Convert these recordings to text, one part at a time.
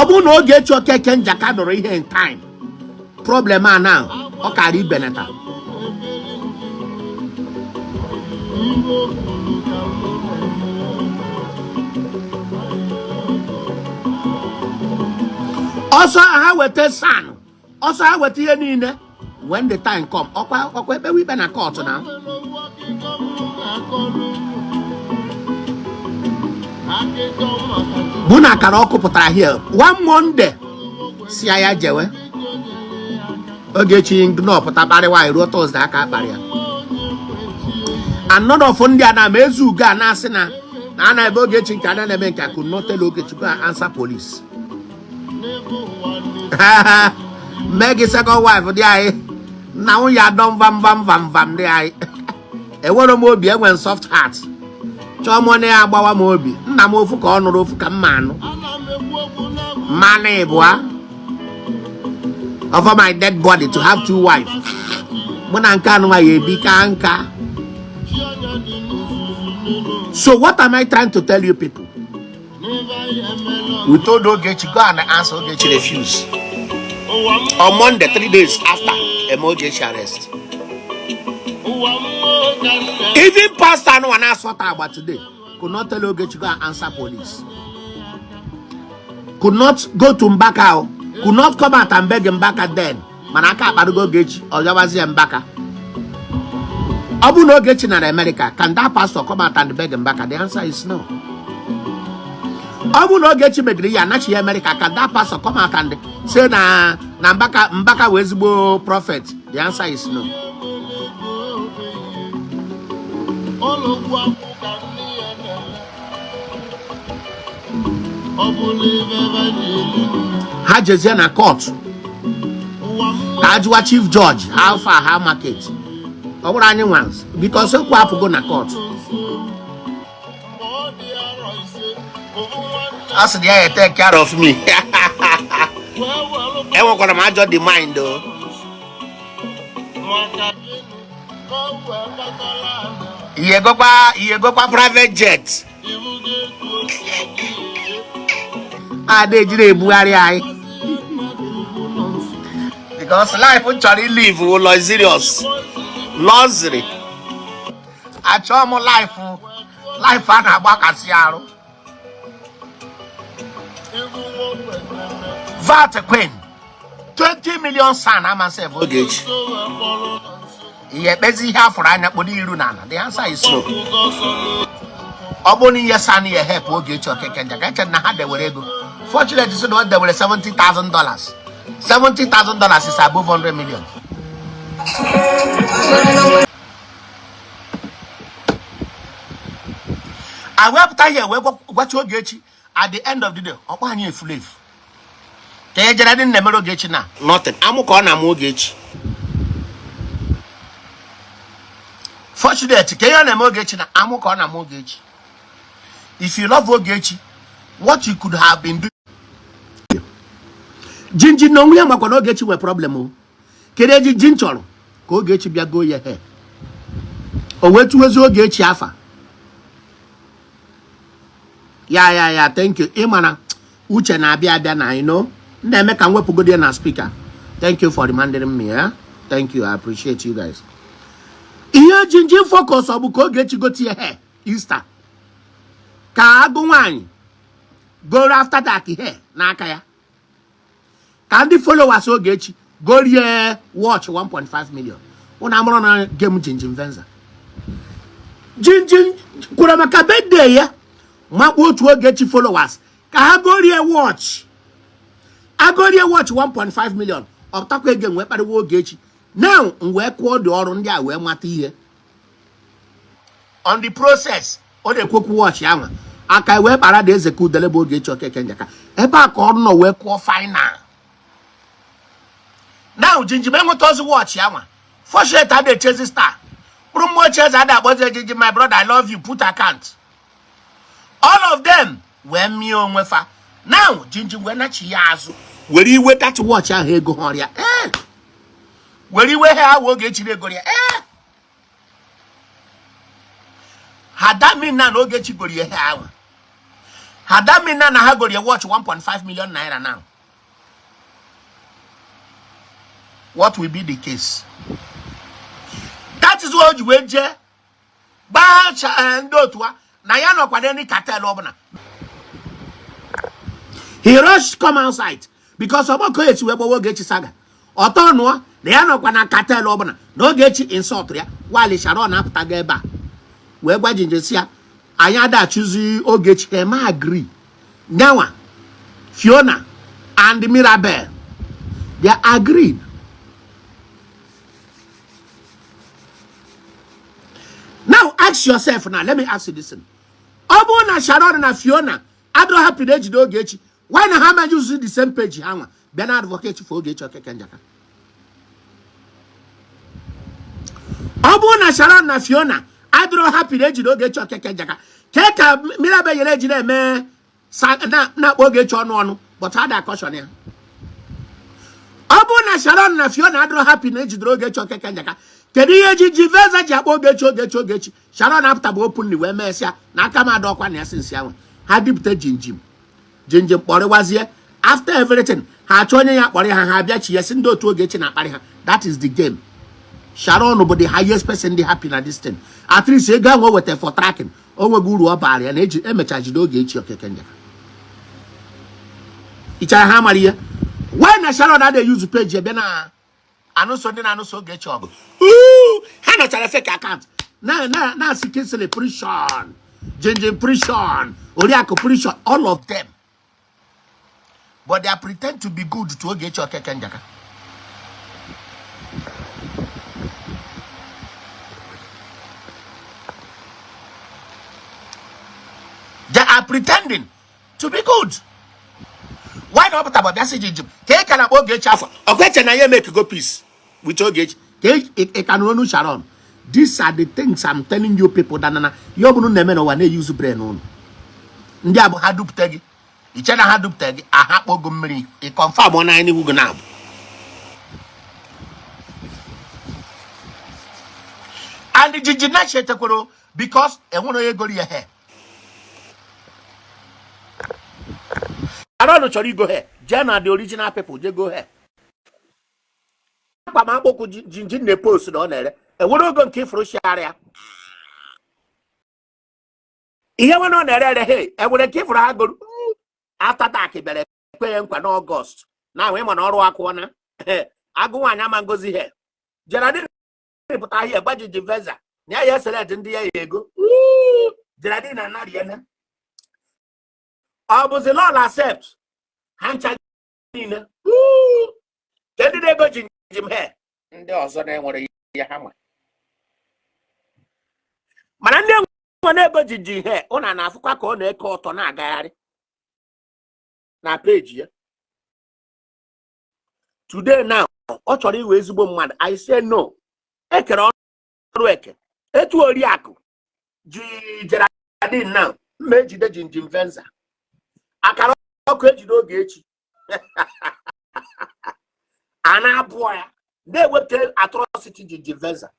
Bụrụ na Ogechi Okeke Njaka nụrụ ihe in time, problem a na ọ kara ibenata. Ọsọ ha weta SAN, ọsọ ha weta ihe niile. When the time come, ọkwa ekpewe ikpe na court na bụ na akara ọkụ pụtara here one Monday, si ya jewe. Ogechi ignore, pụta kparịwa anyị ruo Thursday aka akparị ya. And none of ndị a na-ama ezu ugo a na-asị na a na-ebe Ogechi nke a na-eme nke a could not tell Ogechi go and answer police. Mee gị second wife dị anyị na nwunye adọ mvam vam vam vam dị anyị. Enwere m obi, enwe m soft heart. Chọọ m onye ya agbawa m obi. Nna m, ofu ka ọ nụrụ, ofu ka m ma anụ mmanụ ịbụa. Over my dead body to have two wives. Mụ na nke anụnwa ya ebi ka nka. So what am I trying to tell you people? We told Ogechi go and answer. Ogechi refuse. On Monday, 3 days after eme Ogechi arrest, even pastor anụnwa na-asọta agba today could not tell Ogechi go and answer police, could not go to Mbaka o, could not come out and beg Mbaka then. Mana aka akparugo Ogechi, ọ yawazie Mbaka. Ọ bụrụ na Ogechi nara America, can that pastor come out and beg Mbaka? The answer is no. Ọ bụrụ na Ogechi megiri ya anachi ya America, can that pastor come out and say na Mbaka wee ezigbo prophet? The answer is no. Ọlọgwụ akwụ ka nne ya na-eme. Ọ bụrụ ibe ebe ji elu Ha jezie na court ụwa m. Ka ajụwa chief judge how far, how market. Ọ bụrụ anyị nwa, because okwu apụgo na court. Nso mgbe ọ dị arọ 5, ofu nwanne A sị na ya take care of me. wee welụ Enwekwara m ajọ the mind o. Maka gịnị ka o wee kpatara anya? Ihe gokwa private jet. Ibu ga-etu o si adị ihe. Ada ejiri ebugharị anyị Mmadụ ugwu nọ nso. because life m chọrọ ilive wụ luxurious luxury. Achọọ m life a na-agbakasị arụ. Ibu nwoke na-eme. Vat queen, 20 million SAN ama sef Ogechi. Nso wee kpọrọ nọ nso. Ihe ekpezi ihe afụrụ anya kpọrọ iru n'ala? The answer is no. Gbapụga ọsọ n'otu. Ọ bụrụ na ihe SAN ya help Ogechi Okeke Njaka, eche na ha dewere ego. Fortunately, sị na o dewere $70,000. $70,000 is above 100 million. A wepụta ihe wee gwachi Ogechi. At the end of the day, ọkpọ anyị efuru efu ka e jere dị na-emere Ogechi na nothing. Amụ ka ọ na-amụ Ogechi. Fortunate, ka ihe ọ na-eme Ogechi na amụ ka ọ na-amụ Ogechi. If you love Ogechi, what you could have been doing, Jinji na onwe ya makwa na Ogechi nwere problem o. Kedu eji ji chọrọ ka Ogechi bịa goo ya he o wee tụwezi Ogechi afa ya? Thank you. Ị mana uche na-abịa abịa na na-eme ka m wepụgodi ya na speaker. Thank you for reminding me, yeah? Thank you, I appreciate you guys. Ihe jinji focus ọ bụ ka Ogechi gote ya he Easter, ka agụ nwaanyị goro after dark he n'aka ya, ka ndị followers Ogechi gorie watch 1.5 million. Ụnụ amụrụ na game Jinjin Venza. Jinjin kwuru maka birthday ya, makpu otu Ogechi followers ka ha gorie watch, agorie watch 1.5 million. Ọpụtakwa ego wee kparịwa Ogechi. Now m wee kụọ dị ọrụ ndị a wee mata ihe on the process. Ọ na-ekwekwu watch ahụ aka wee kpara dị eze ka udele bụ Ogechi Okeke Njaka. Ebe a ka ọ nọ wee kụọ final. Now Jinjim enweta ozi watch ya nwa. Fortunate ada echezi star kpụrụ mmụọ cheze ada akpọzi Jinjim, "My brother, I love you, put account." All of them wee mie onwe fa. Now Jinjim wee nachi ya azụ were iwe that watch ahụ ego ha ọrịa ee were iwe ha ahụ Ogechi ego ya ee ha. That mean na Ogechi goro ihe ahụ. Hadamina na ha goro watch 1.5 million naira now. What will be the case? That is why o ji wee jee gbaa ndị otu ha na ya nọkwa n'any cartel ọbụla. He rushed come outside because ọgbakọ esi wee gbawa Ogechi saga ọtọ nụọ na ya nọkwa na cartel ọbụla na Ogechi insult ya while Sharon apụtago ebe a wee gwa Jinjin si ya anyị adachụzi Ogechi eme agree nyanwa Fiona and Mirabel, they agreed. Now ask yourself, now let me ask you this thing. Ọ bụrụ na Sharon na Fiona adịrọ happy na ejide Ogechi, why na ha ma use the same page ha nwa bịa na advocate for Ogechi Okeke Njaka? Ọ bụrụ na Sharon na Fiona adịrọ happy na ejide Ogechi Okeke Njaka, kee ka Mirabel yere ejide eme na-akpọ Ogechi ọnụ ọnụ, but ha da caution ya? Ọ bụrụ na Sharon na Fiona adịrọ happy na ejidere Ogechi Okeke Njaka, kedu ihe Jinjin Venza ji akpọ Ogechi Ogechi Ogechi? Sharon apụta bụ openly wee mesịa na aka m adọkwa na ya sinsi ahụ ha dipụta Jinjin. Jinjin kpọrịwazie. After everything, ha achọ onye ya kpọrọ ha, ha bịa chi ya si ndị otu Ogechi na-akparị ha. That is the game. Sharon bụ the highest person dị happy na this thing. At least ego ahụ o weta for tracking, o nweghị uru ọ baara ya na eji emecha jide Ogechi Okeke Njaka. Ichara ha mara ihe why na Sharon adịghị use page ebe na anụso ndị na-anụso Ogechi ọgụ. Ha nọchara fake account na na na-asị Kingsley prison, Jinjin prison, Oriakụ prison, all of them, but they are pretend to be good to Ogechi Okeke Njaka. They are pretending to be good. Why na ọ pụtara bịa sị Jinjin ka ị ka na-akpọ Ogechi afọ ọkweche na ya make go peace with Ogechi ka ị ka nụrụ ọnụ Sharon? These are the things I'm telling you people that na ihe ọ bụla na-eme n'ụwa na-eyuzu brain ụnụ. Ndị a bụ ha dupụta gị, iche na ha dupụta gị, aha kpogo mmiri ị confirm ọ n'anya n'ihu gị na-abụ. And Jinjin na chetekworo because enwere onye goro ya he. Sharon chọrọ igo he, jee na the original people jee go he. Akpa m akpụkwụ Jinjin na-epost na ọ na-ere, enwere ogo nke ifuru shigharịa ihe nwe na ọ na-ere ere he, enwere nke ifuru ha goro. After dark bịara ekwe ya nkwa n'Ọgọst na ahụ ịma na ọrụ akwụọ na agụ nwaanyị ama ngozi he. Geraldine pụta ahịa gba Jinjin Venza na ya ya select ndị ya ya ego. Geraldine anarị ya na ọ bụzi lọl accept ha ncha niile ka ndị na-ego Jinjin he, ndị ọzọ na-enwere ihe ha nwe, mana ndị nwe na-ego Jinjin he ụna na-afụkwa ka ọ na-eke ọtọ na-agagharị na peji ya today. Now ọ chọrọ iwe ezigbo mmadụ. I say no. Ekere ọrụ eke etu Oriakụ ji Geraldine now mma ejide Jinjin Venza akara ọkụ ejide Ogechi a na-abụọ ya na-ewepụta atrocity Jinjin Venza.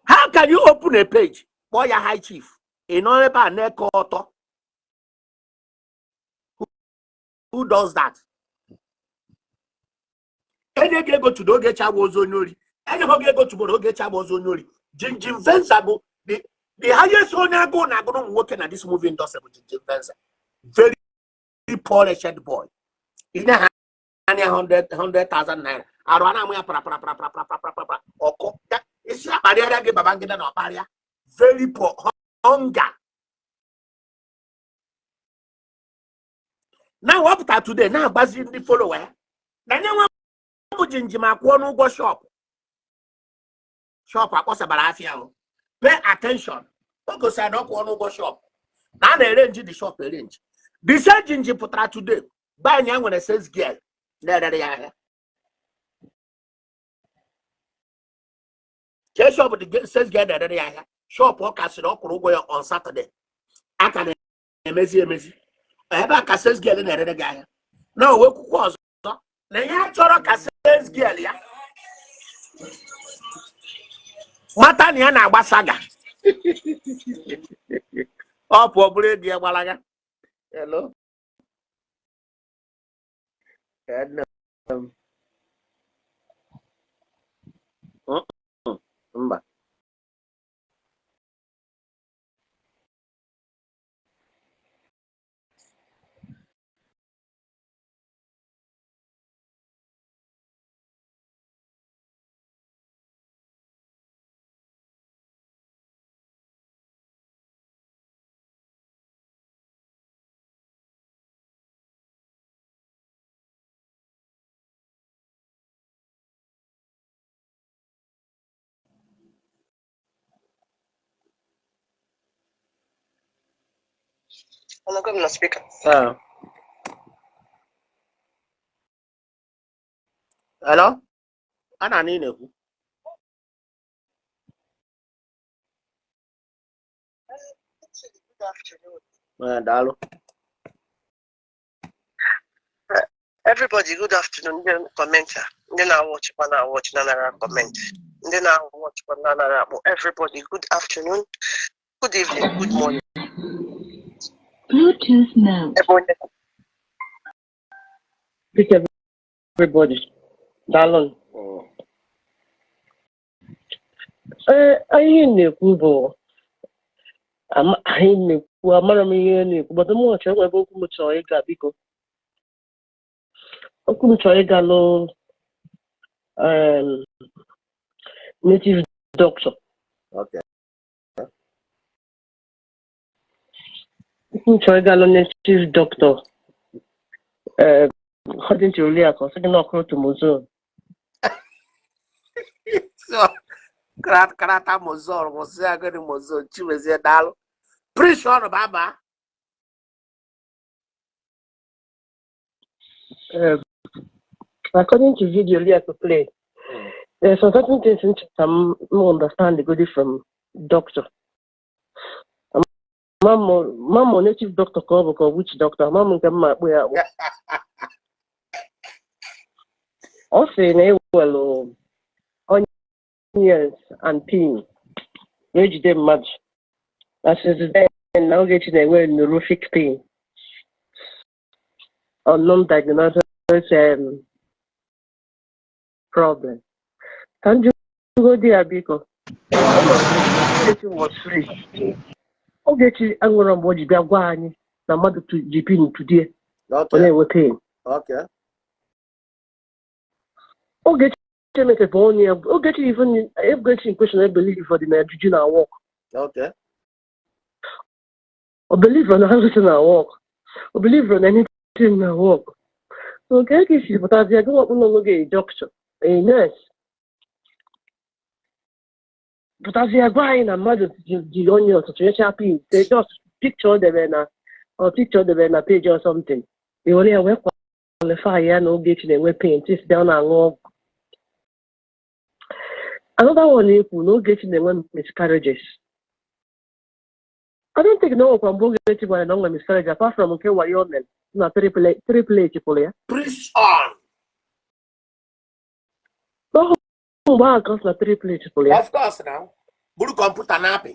How can you open a page kpọọ ya high chief, ị nọ ebe a na-eke ọtọ? Who does that? Enye gị ego today, Ogechi agba ozu onye ori. Enye gị ego tomorrow, Ogechi agba ozu onye ori. Jinjin Venza bụ the highest onye agụụ na-agụrụ ụmụ nwoke na this movie industry bụ Jinjin Venza. Very poor wretched boy. Inye ha anya 100 100,000 naira, arụ a na-amụ ya para para para para para para para ọkụ isi akparịarịa gị Babangida na ọkparịa. Very poor, hunger. Na wepụta today na-agbazi ndị follower ya na nye nwa bụ Jinjin akwụọ n'ụgwọ shop, shop akpọsabara afịa ahụ. Pay attention. O gosiri na ọ kwụọ n'ụgwọ shop na a na-erenji the shop, erenji the same Jinjin pụtara today gbanye ya nwere sales girl na-erere ya ahịa. Ke shop the sales girl na-erere ya ahịa? Shop ọ kasịrị ọ kwụrụ ụgwọ ya on Saturday, a ka na-emezi emezi ebe a ka sales girl na-erere gị ahịa. Na owe kwukwu ọzọ na ya chọrọ ka sales girl ya mata na ya na-agba saga. Ọ pụọ bụrụ ego ya gbalaga. Hello. Nne m. Mba. Anọgo m na speaker. Ah. Hello? A na-anụ ị na-ekwu. Good afternoon. Eh, daalụ. Everybody, good afternoon. Ndị commenter, ndị na-awọchịkwa na-awọchị na-anara comment, ndị na-awọchịkwa na-anara akpọ. Everybody, good afternoon, good evening, good morning. Bluetooth mode. Ebe onye Greet everybody. Daalụ. Ee, ihe m na-ekwu bụ anyị na-ekwu, amara m ihe na-ekwu, but mụ chọrọ enwe ebe okwu m chọrọ ịga, biko. Okwu m chọrọ ịga lụ native doctor. Okwu m chọrọ ịga lụ native doctor. According to Oliakụ, ọ sị gị na ọ clotrimazole. So, karata mozol, kwụsị agadi mozol, Chimezie, daalụ. Preach on, baba. According to video Oliakụ played, there's some certain things in m understand the good from doctor. Mamo native doctor ka ọ bụ ka witch doctor, mamo nke mma akpụ ya akpụ. Ọ sị na ewelu onions and pin na-ejide mmadụ. Na since then na Ogechi na-enwe neuropathic pain or non-diagnosed problem. Ka m jụgodi ya, biko. Ogechi was free. Ogechi enwere mgbe o ji bịa gwa anyị na mmadụ ji pin tụdie ọ na-enwe pain. Ogechi emepepe ọnụ ya. Ogechi, even Ogechi in question, believe for the na juju na work. O believe na everything na work. O believe na anything na work. So nke ka isi pụtazi gị wakpo n'onwe gị a doctor, a nurse, pụtazi ya gwa anyị na mmadụ ji onye ọtụtụ nyecha pin, say just picture o debe na or picture o debe na page or something, i were ya wee qualify ya na Ogechi na-enwe pain since ọ na-aṅụ ọgwụ. Another one, ekwu na Ogechi na-enwe miscarriages. I don't think na o nwekwa mgbe Ogechi gwara na o nwere miscarriage, apart from nke wayo o mere na triple H pụrụ ya. Preach on. N'ọhụ mgbe ahụ ka ọ sị na triple H pụrụ ya. Of course now. Buru kọmputa na-apị.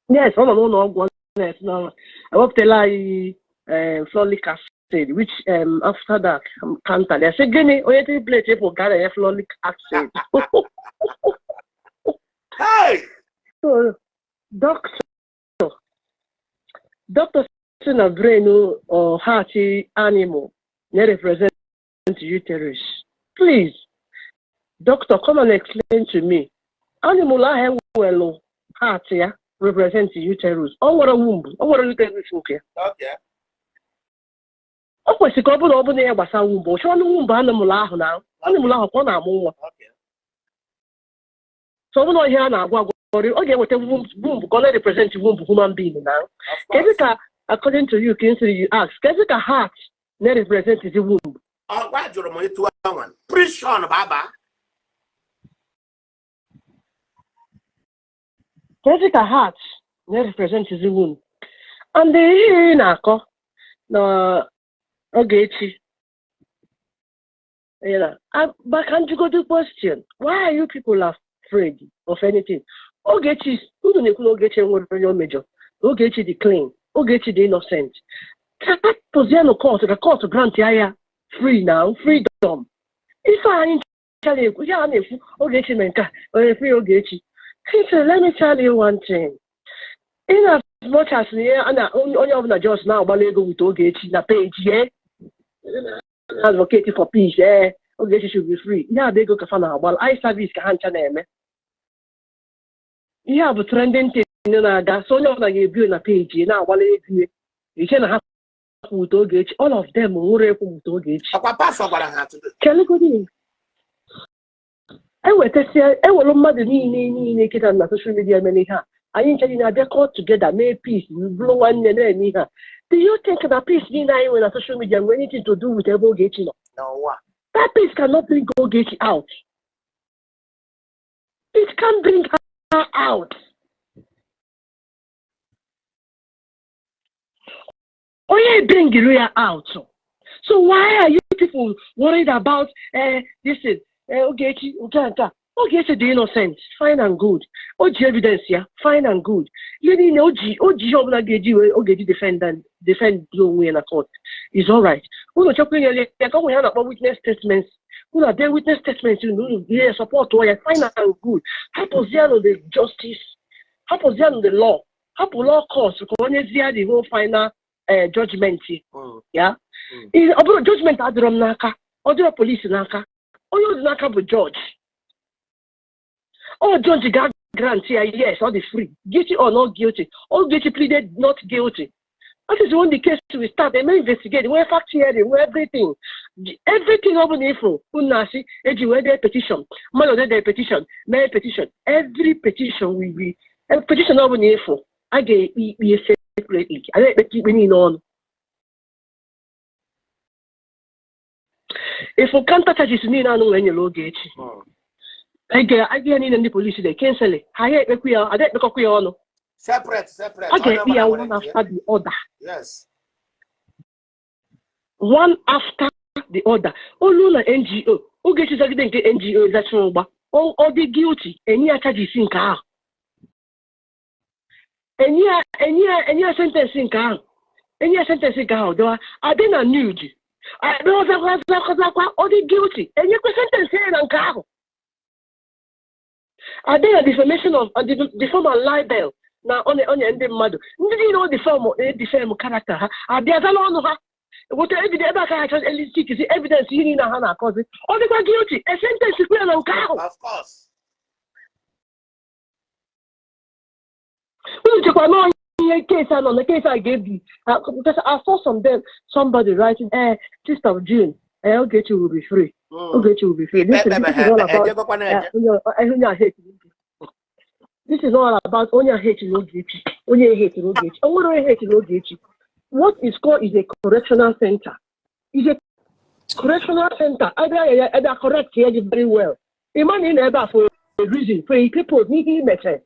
Yes, ọ nọ n'ụlọ ọgwụ, ọ na-esi na ewepụtala anyị folic acid, which after that counter ya sị gịnị, onye triple H pụ ka a na-enye folic acid. Hey! So doctor sị na brain or heart animal na-represent uterus. Please, doctor, come and explain to me. Animal ahụ enwelu heart ya represent uterus. O nwere womb, o nwere uterus nke ya. O kwesịrị ka ọ bụrụ na ọ bụ na ya gbasa womb, ọ chọọ womb animal ahụ na animal ahụ ka ọ na-amụ nwa. So ọ bụrụ na ihe a na-agwa agwa, ọ ga-eweta womb ka ọ na-represent womb human being na. Of Kedu course. ka, according to you, Kingsley, you ask, kedu ka heart na-represent the womb? Ọgwa jụrụ m etu anwa. Preach on, baba. Kedu ka heart na-represent the womb? And ihe ị na-akọ na Ogechi, maka njụgodu question, why are you people afraid of anything? Ogechi, unu na-ekwu na Ogechi enwere onye o mejọ. Ogechi dị clean, Ogechi dị innocent. Hapụzienụ court ka court grant ya free now, freedom. Ife anyị ncha na-ekwu, ihe a na-ekwu, Ogechi mee nke a, onye free Ogechi. Listen, let me tell you one thing. In as much as na ihe a na onye ọbụla just na-agbala ego with Ogechi na page ye advocate for peace, Ogechi should be free. Ihe a bụ ego ka fa na-agbala, eye service ka ha ncha na-eme. Ihe a bụ trending thing na-aga, so onye ọbụla ga-ebi na page ya na-agbala ego ya. Iche na ha kwụ with Ogechi, all of them nwụrụ ekwu with Ogechi. Ọkwa pastor gwara ha today. Kelegodi ewetasia ewelu mmadụ niile kịta na social media mere ihe a, anyị ncha niile abịakọ together mee peace, bụrụ nwanne na-eme ihe a. Do you think na peace niile anyị nwere na social media nwere anything to do with ebe Ogechi nọ? N'ụwa. That peace cannot bring Ogechi out. It can't bring her out. Onye bring ya out. So why are you people worried about this is Ogechi nke a nke a? Ogechi dị innocent, fine and good. O ji evidence ya, fine and good. Ihe niile o ji ihe ọbụla ga-eji wee ọ ga-eji defend onwe ya na court is all right. Unu chọkwa inyere ya ka ọ nwere ya na-akpọ witness statements. Unu abịa witness statements unu ihe support ya, fine and good. Hapụzianụ the justice, hapụzianụ the law, hapụ law court ka onye zie the whole final judgment ya. Ọ bụrụ judgment adịrọ m n'aka, ọ dịrọ polisi n'aka, onye ọ dị n'aka bụ judge. Ọ judge ga grant ya, yes, ọ dị free, guilty or not guilty. Ogechi pleaded not guilty. That is when the case will start. They may investigate, nwee fact hearing, nwee everything. Everything ọ bụla ifuru unu na-asị eji wee dee petition, mmadụ dee petition, mee petition, every petition will be every petition ọ bụla ifuru a ga-ekpe ikpe separately, a na-ekpekọ ikpe niile ọnụ. Ifu counter charges niile anụ nwere nyere Ogechi. Ege niile ndị polisi dị cancel ha, ya ekpekwu ya, ada ekpekọkwa ya ọnụ. Separate, separate. A ga-ekpe ya Onye ọbụla one nwere nke ya. after the other. Yes. One after the other. Olu na NGO, Ogechi zagide nke NGO zacha ụgba, ọ dị guilty, enye ya charges nke ahụ, enye ya sentence nke ahụ, enye ya sentence nke ahụ, dọwa adị na nude adịọzakwa, ọ dị guilty, enyekwa sentence ya na nke ahụ, adị na defamation of defame and libel na onye ndị mmadụ ndị niile ọ defame defame character ha, abịazala ọnụ ha weta evidence ebe aka ha chọrọ elitikisi evidence ihe niile ha na-akọzi, ọ dịkwa guilty, e sentence kwe ya na nke ahụ. Of course. Unu chekwa na ihe case a nọ na case a ga-ebi, because I saw some them somebody writing, 6th of June, Ogechi will be free. Ogechi will be free. This is, this is all about Ejegokwa na-eje. onye ahụ etiri. This is all about onye ahụ etiri Ogechi, onye etiri Ogechi. O nwere onye etiri Ogechi. What is called is a correctional center. Is a correctional center. Ebe ya ebe a correct ya very well. Ịma na ị nọ ebe a for a reason, for a purpose, n'ihe i metere.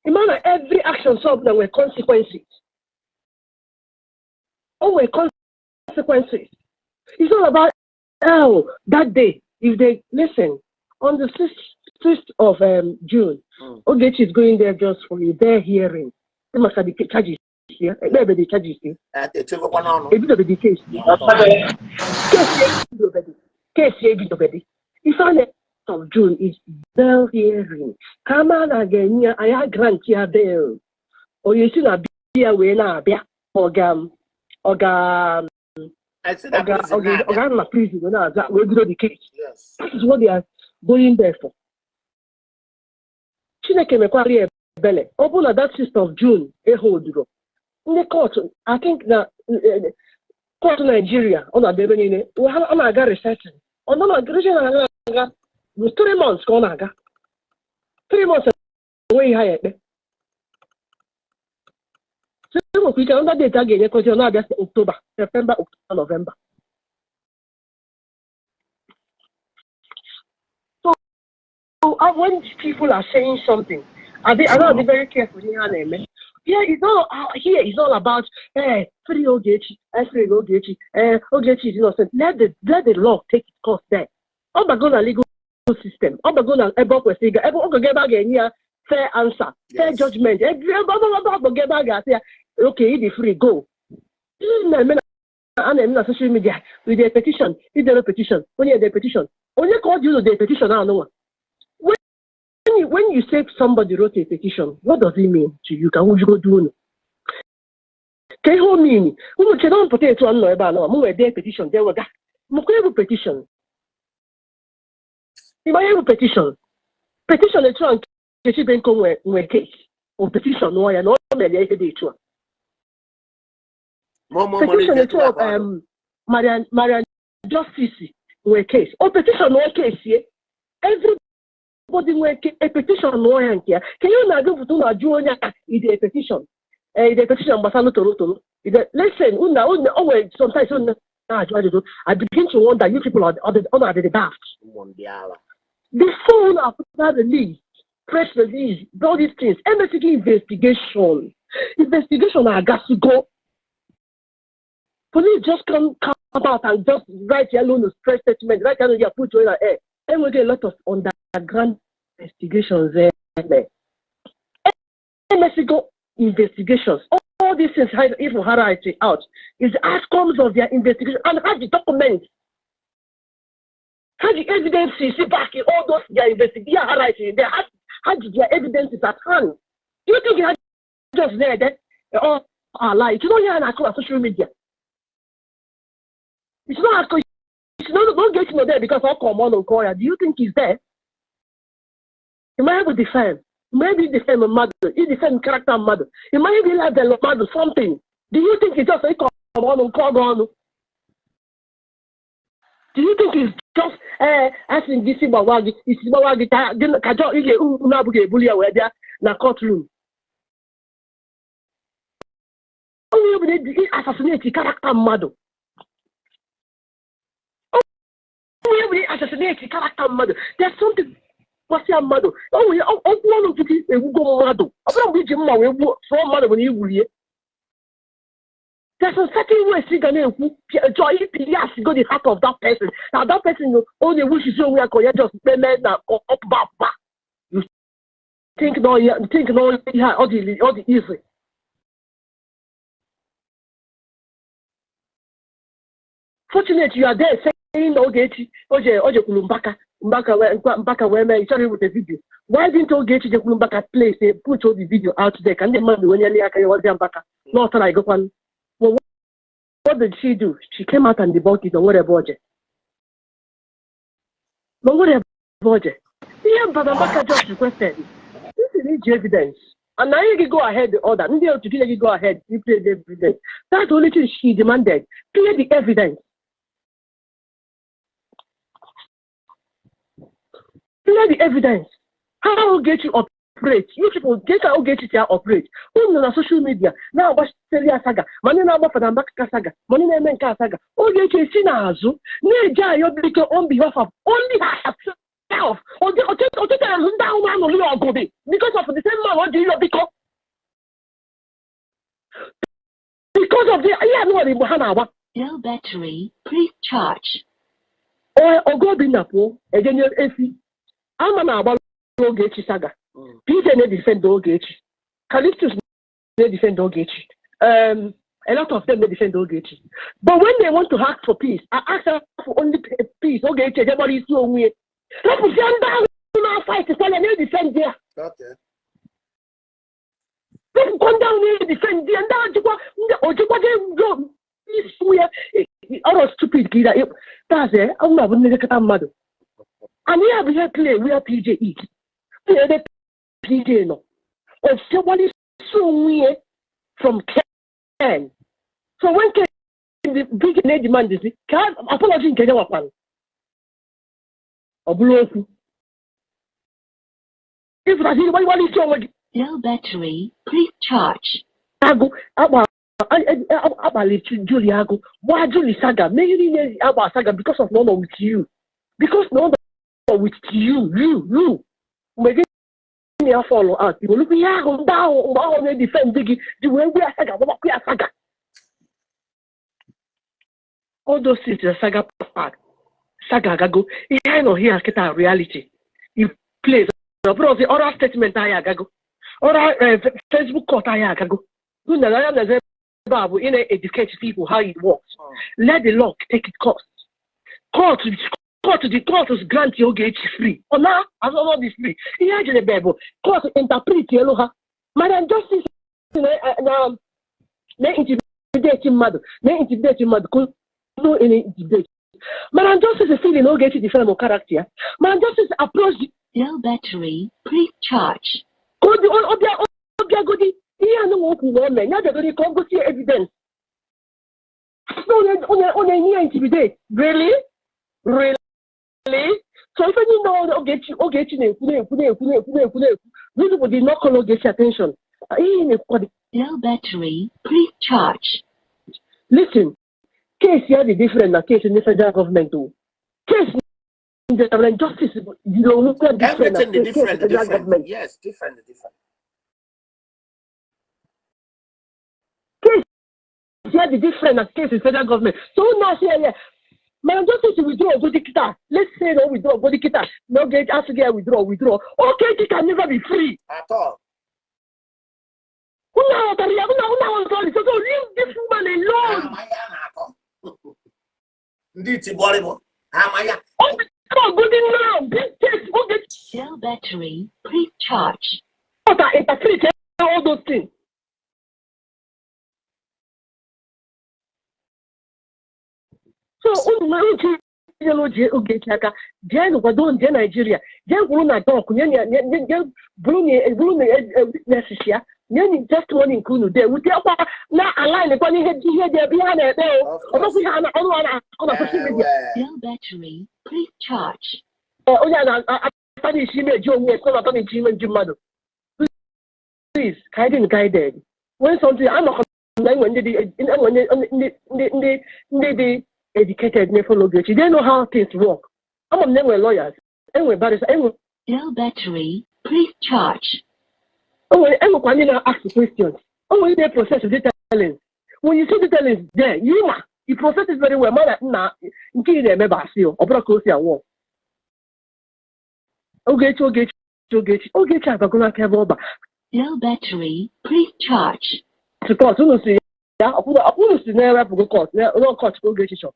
Ịma na every action sọ nwere consequences. O nwere consequences. It's not about, oh, that day. If they listen, on the 6th of June, Ogechi is going there just for a bare hearing. Maka the charges here. Ebe the charges here. Echegokwa n'ọnụ. Ebidobe the case. Case ebidobe. Case ebidobe. Ife a na of June is bail hearing. Kama na ga-enye anyị grant ya bail. Onye si na bịa wee na-abịa, ọ ga ọ ga I see na ọ ga prison ọ ga ọ na-abịa. ga na prison wee na-aza wee bido the case. Yes. That is what they are going there for. Chineke mekwara ya ebele. Ọ bụrụ na that 6th of June ehoduro, ndị court, I think na court Nigeria, ọ na-abịa ebe niile, ọ na-aga resetting. Ọ nọ na resetting na-aga aga bụ 3 months ka ọ na-aga. 3 months enweghị ha ya ekpe. So e nwekwa ike ndị date a ga-enyekwazi ọ na-abịa October, September, October, November. So when people are saying something, are not very careful ihe ha na-eme. Here it's all about free Ogechi, free Ogechi, Ogechi is innocent. Let the law take its course there. Ọ bago na legal system, ọ bago na ebe ọ kwesịrị ịga, ebe ọ ga ebe a ga-enye ya Fair answer, fair judgment. Ebe ọ ebe a ga-asị ya, "Okay, ị dị free, go." Ihe na-eme na a na-eme na social media with a petition, idere petition, onye ede petition, onye ka ọ dị ụlọ de petition anụnwa. When you say somebody wrote a petition, what does it mean to you? Ka nwụjugodu unu ka ihe o mean. Unu chere m pụta etu a nọ ebe a nọ, m wee dee petition, dee wega mụkwa ebu petition. Ịma ihe bụ petition? Petition etu a Nkechi Benko nwe case o petition nụọ ya na o mere ya ihe dị etu a. Petition etu a Marian Justice nwe case o petition nụọ case ye. Everybody nwe a petition nụọ ya nke ya ka ihe na-agụpụta. Unu ajụ onye a ide petition, ide petition gbasara toro toro ide. Listen, unu o nwere sometimes unu na-ajụ ajụjụ, I begin to wonder, you people are the daft. Before unu apụta release, press release, all these things, emesighị investigation. Investigation agasigo. Police just come out and just write yellow no press statement, write yellow ya, put you in air. Enweghị a lot of underground investigations eme. Emesigo investigations. All these things, if ha write it out, is the outcomes of their investigation and have the documents, have the evidences back in all those their investigation. Yeah, right. They have their evidences at hand. Do you think you have just there then all are lie? You know, yeah, and on social media. It's not, it's not, don't get to there because I'll come on and call you. Do you think he's there? You might have to defend. Maybe defend mmadụ, you defend character mmadụ. You might be like the mmadụ something. Do you think it's just ịkọ ọnụ nke ọgụ ọnụ? Do you think it's just asị gị isi gbawa gị, isi gbawa gị, ka gị ka jọ ị ga unu abụghị ebuli ya wee bịa na courtroom? Onye ọbụla eji assassinate character mmadụ. Onye ọbụla assassinate character mmadụ. There's something gbasịa mmadụ. O nwere okwu ọnụ nkịtị egbugo mmadụ. Ọ bụrụ mgbe iji mma wee gbuo sụọ mmadụ bụ na igburie. There's some certain ways ị ga na-ekwu chọọ ipi go the heart of that person. Na that person ọ na-ewuchisi onwe ya ka onye just kpeme na ọpụba apụba. You think no think no ihe a ọ dị easy. Fortunate you are there saying na Ogechi o jekwuru Mbaka, Mbaka wee Mbaka wee mee ịchọrọ iweta video. Why didn't Ogechi jekwuru Mbaka place put all the video out there ka ndị mmadụ wee nyere ya aka yọwazịa Mbaka na ọ tara igokwanụ? Well, what did she do? She came out and debunked it. Na nwere ebe o je. Na nwere ebe o je. Ihe Mbada Mbaka just requested. This is iji evidence. And now you go ahead the order. Ndị otu gị gị go ahead, you play the evidence. That's the only thing she demanded. Play the evidence. Play the evidence. How Ogechi operate? You people get how Ogechi si operate. Unu na social media na-agbasitere ya saga, ma ndị na-agba Fada Mbaka saga, ma ndị na-eme nke a saga. Ogechi esi n'azụ na-eji ayọ biko on behalf of only herself. O chetara ndị ahụ na-anụrụ ya ọgụ dị because of the same man o ji ịyọ biko. Because of the ihe anụmanụ Igbo ha na-agba. Low battery, please charge. Ọgụ Obinna pụọ ejenye efi ama na-agba Ogechi saga. PJ na-edefend Ogechi. Callistus na-edefend Ogechi. A lot of them na-edefend Ogechi. But when they want to ask for peace, I ask for only peace. Ogechi eje gbara isi onwe ya. Rapụsịa ndị ahụ na-fight kwala na-edefend ya. Rapụkwa ndị ahụ na-edefend ya, ndị ahụ jikwa ndị ojikwa go isi onwe ya ọrọ stupid ka ị ga that's it. Ọ na-abụ nlekọta mmadụ. And ya bụ ihe play where PJ is. Ebe PJ nọ. O jegbara isi onwe ya from Ken. So when Ken the PJ na-edemand si ka apology nke ya nwakwanụ. Ọ bụrụ okwu. Ịfụtasị gbaligbali isi onwe gị. Low battery, please charge. Agụ akpa akpali Julie agụ gbaa Julie saga mee ihe niile agba saga because of na ọ nọ with you. Because na ọ nọ with you, you, you. Mgbe gị na ya fall out, olukwu ihe ahụ ndị ahụ mgbe ahụ na-edefend gị ji wee gbuo ya saga gbabakwa ya saga. All those things na saga park. Saga agago. Ihe anyị nọ here kịta reality. You play Ọ bụrụ ọzọ oral statement anyị agago, oral Facebook court anyị agago. Unu na anya na ebe a bụ ị na-educate people how it works. Let the law take its course. Court, the court is grant Ogechi free. Ọ na azọrọ dị free. Ihe ejere be bụ court interpret elu ha. Madam Justice na na-intimidate mmadụ, na-intimidate mmadụ ka no intimidate. Madam Justice feeling Ogechi defend character ya. Madam Justice approach the Low battery, please charge. Ka ọ dị ọbịa ọbịagodi ihe anụnwa okwu na-eme ya bịagodi ka ọ gosi evidence. So onye enye ya intimidate. Really? Really? So ife niile Ogechi na-ekwu, na-ekwu, na-ekwu, na-ekwu, na-ekwu, na-ekwu, these people did not call Ogechi attention. Ihe na-ekwukwa dị. Low battery, please charge. Listen, case ya dị different na case ndị federal government o. Case ndị Reverend Justice dị onwe ya different na Everything dị case different, federal different. government. Yes, different, different. Case ya dị different na case federal government. So unu asị ya ya mana Justice withdraw godi kịta. Let's say na o withdraw godi kịta na oge asị gị ya withdraw, withdraw, Ogechi can never be free. At all. Unu aghọtara ya, unu aghọtara ya. So leave this woman alone. Ama ya na-akọ. Ndị itibọrịbụ ama ya. O withdraw godi now, this case Ogechi Low battery, please charge. court interpret all those things. So unu nwere uche nyere oji Ogechi aka, jee kwado nje Naijiria, jee kwuru na doc nye nye bụrụ na witnesses ya nye nye testimony nke unu dee wute akwa na align kwa n'ihe ihe dị ebe ihe a na-ekpe o. Of Ọ course. bụkwa ihe a na ọnụ a na-akọ na social media. Low battery, please charge. Onye a na-ata n'isi ime eji onwe ya sị na ata n'isi ime nji mmadụ. Please, guiding, guided when something anọkọ na enwe ndị dị enwe ndị dị educated na-follow Ogechi. They know how things work. Ama m na enwe lawyers, enwe barrister, enwe Low battery, please charge. enwere enwekwa ndị na-ask questions, enwere ndị na-process detailings. When you see detailings there, you ma you process it very well, mana nna nke ị na-eme bụ asị o, ọ bụrụ ka o si awọ. Ogechi, Ogechi, Ogechi, Ogechi abago n'aka ebe ọ ba. Low battery, please charge. To court unu si ya ọkwụna si na-ewepụgo court na court ka Ogechi chọrọ.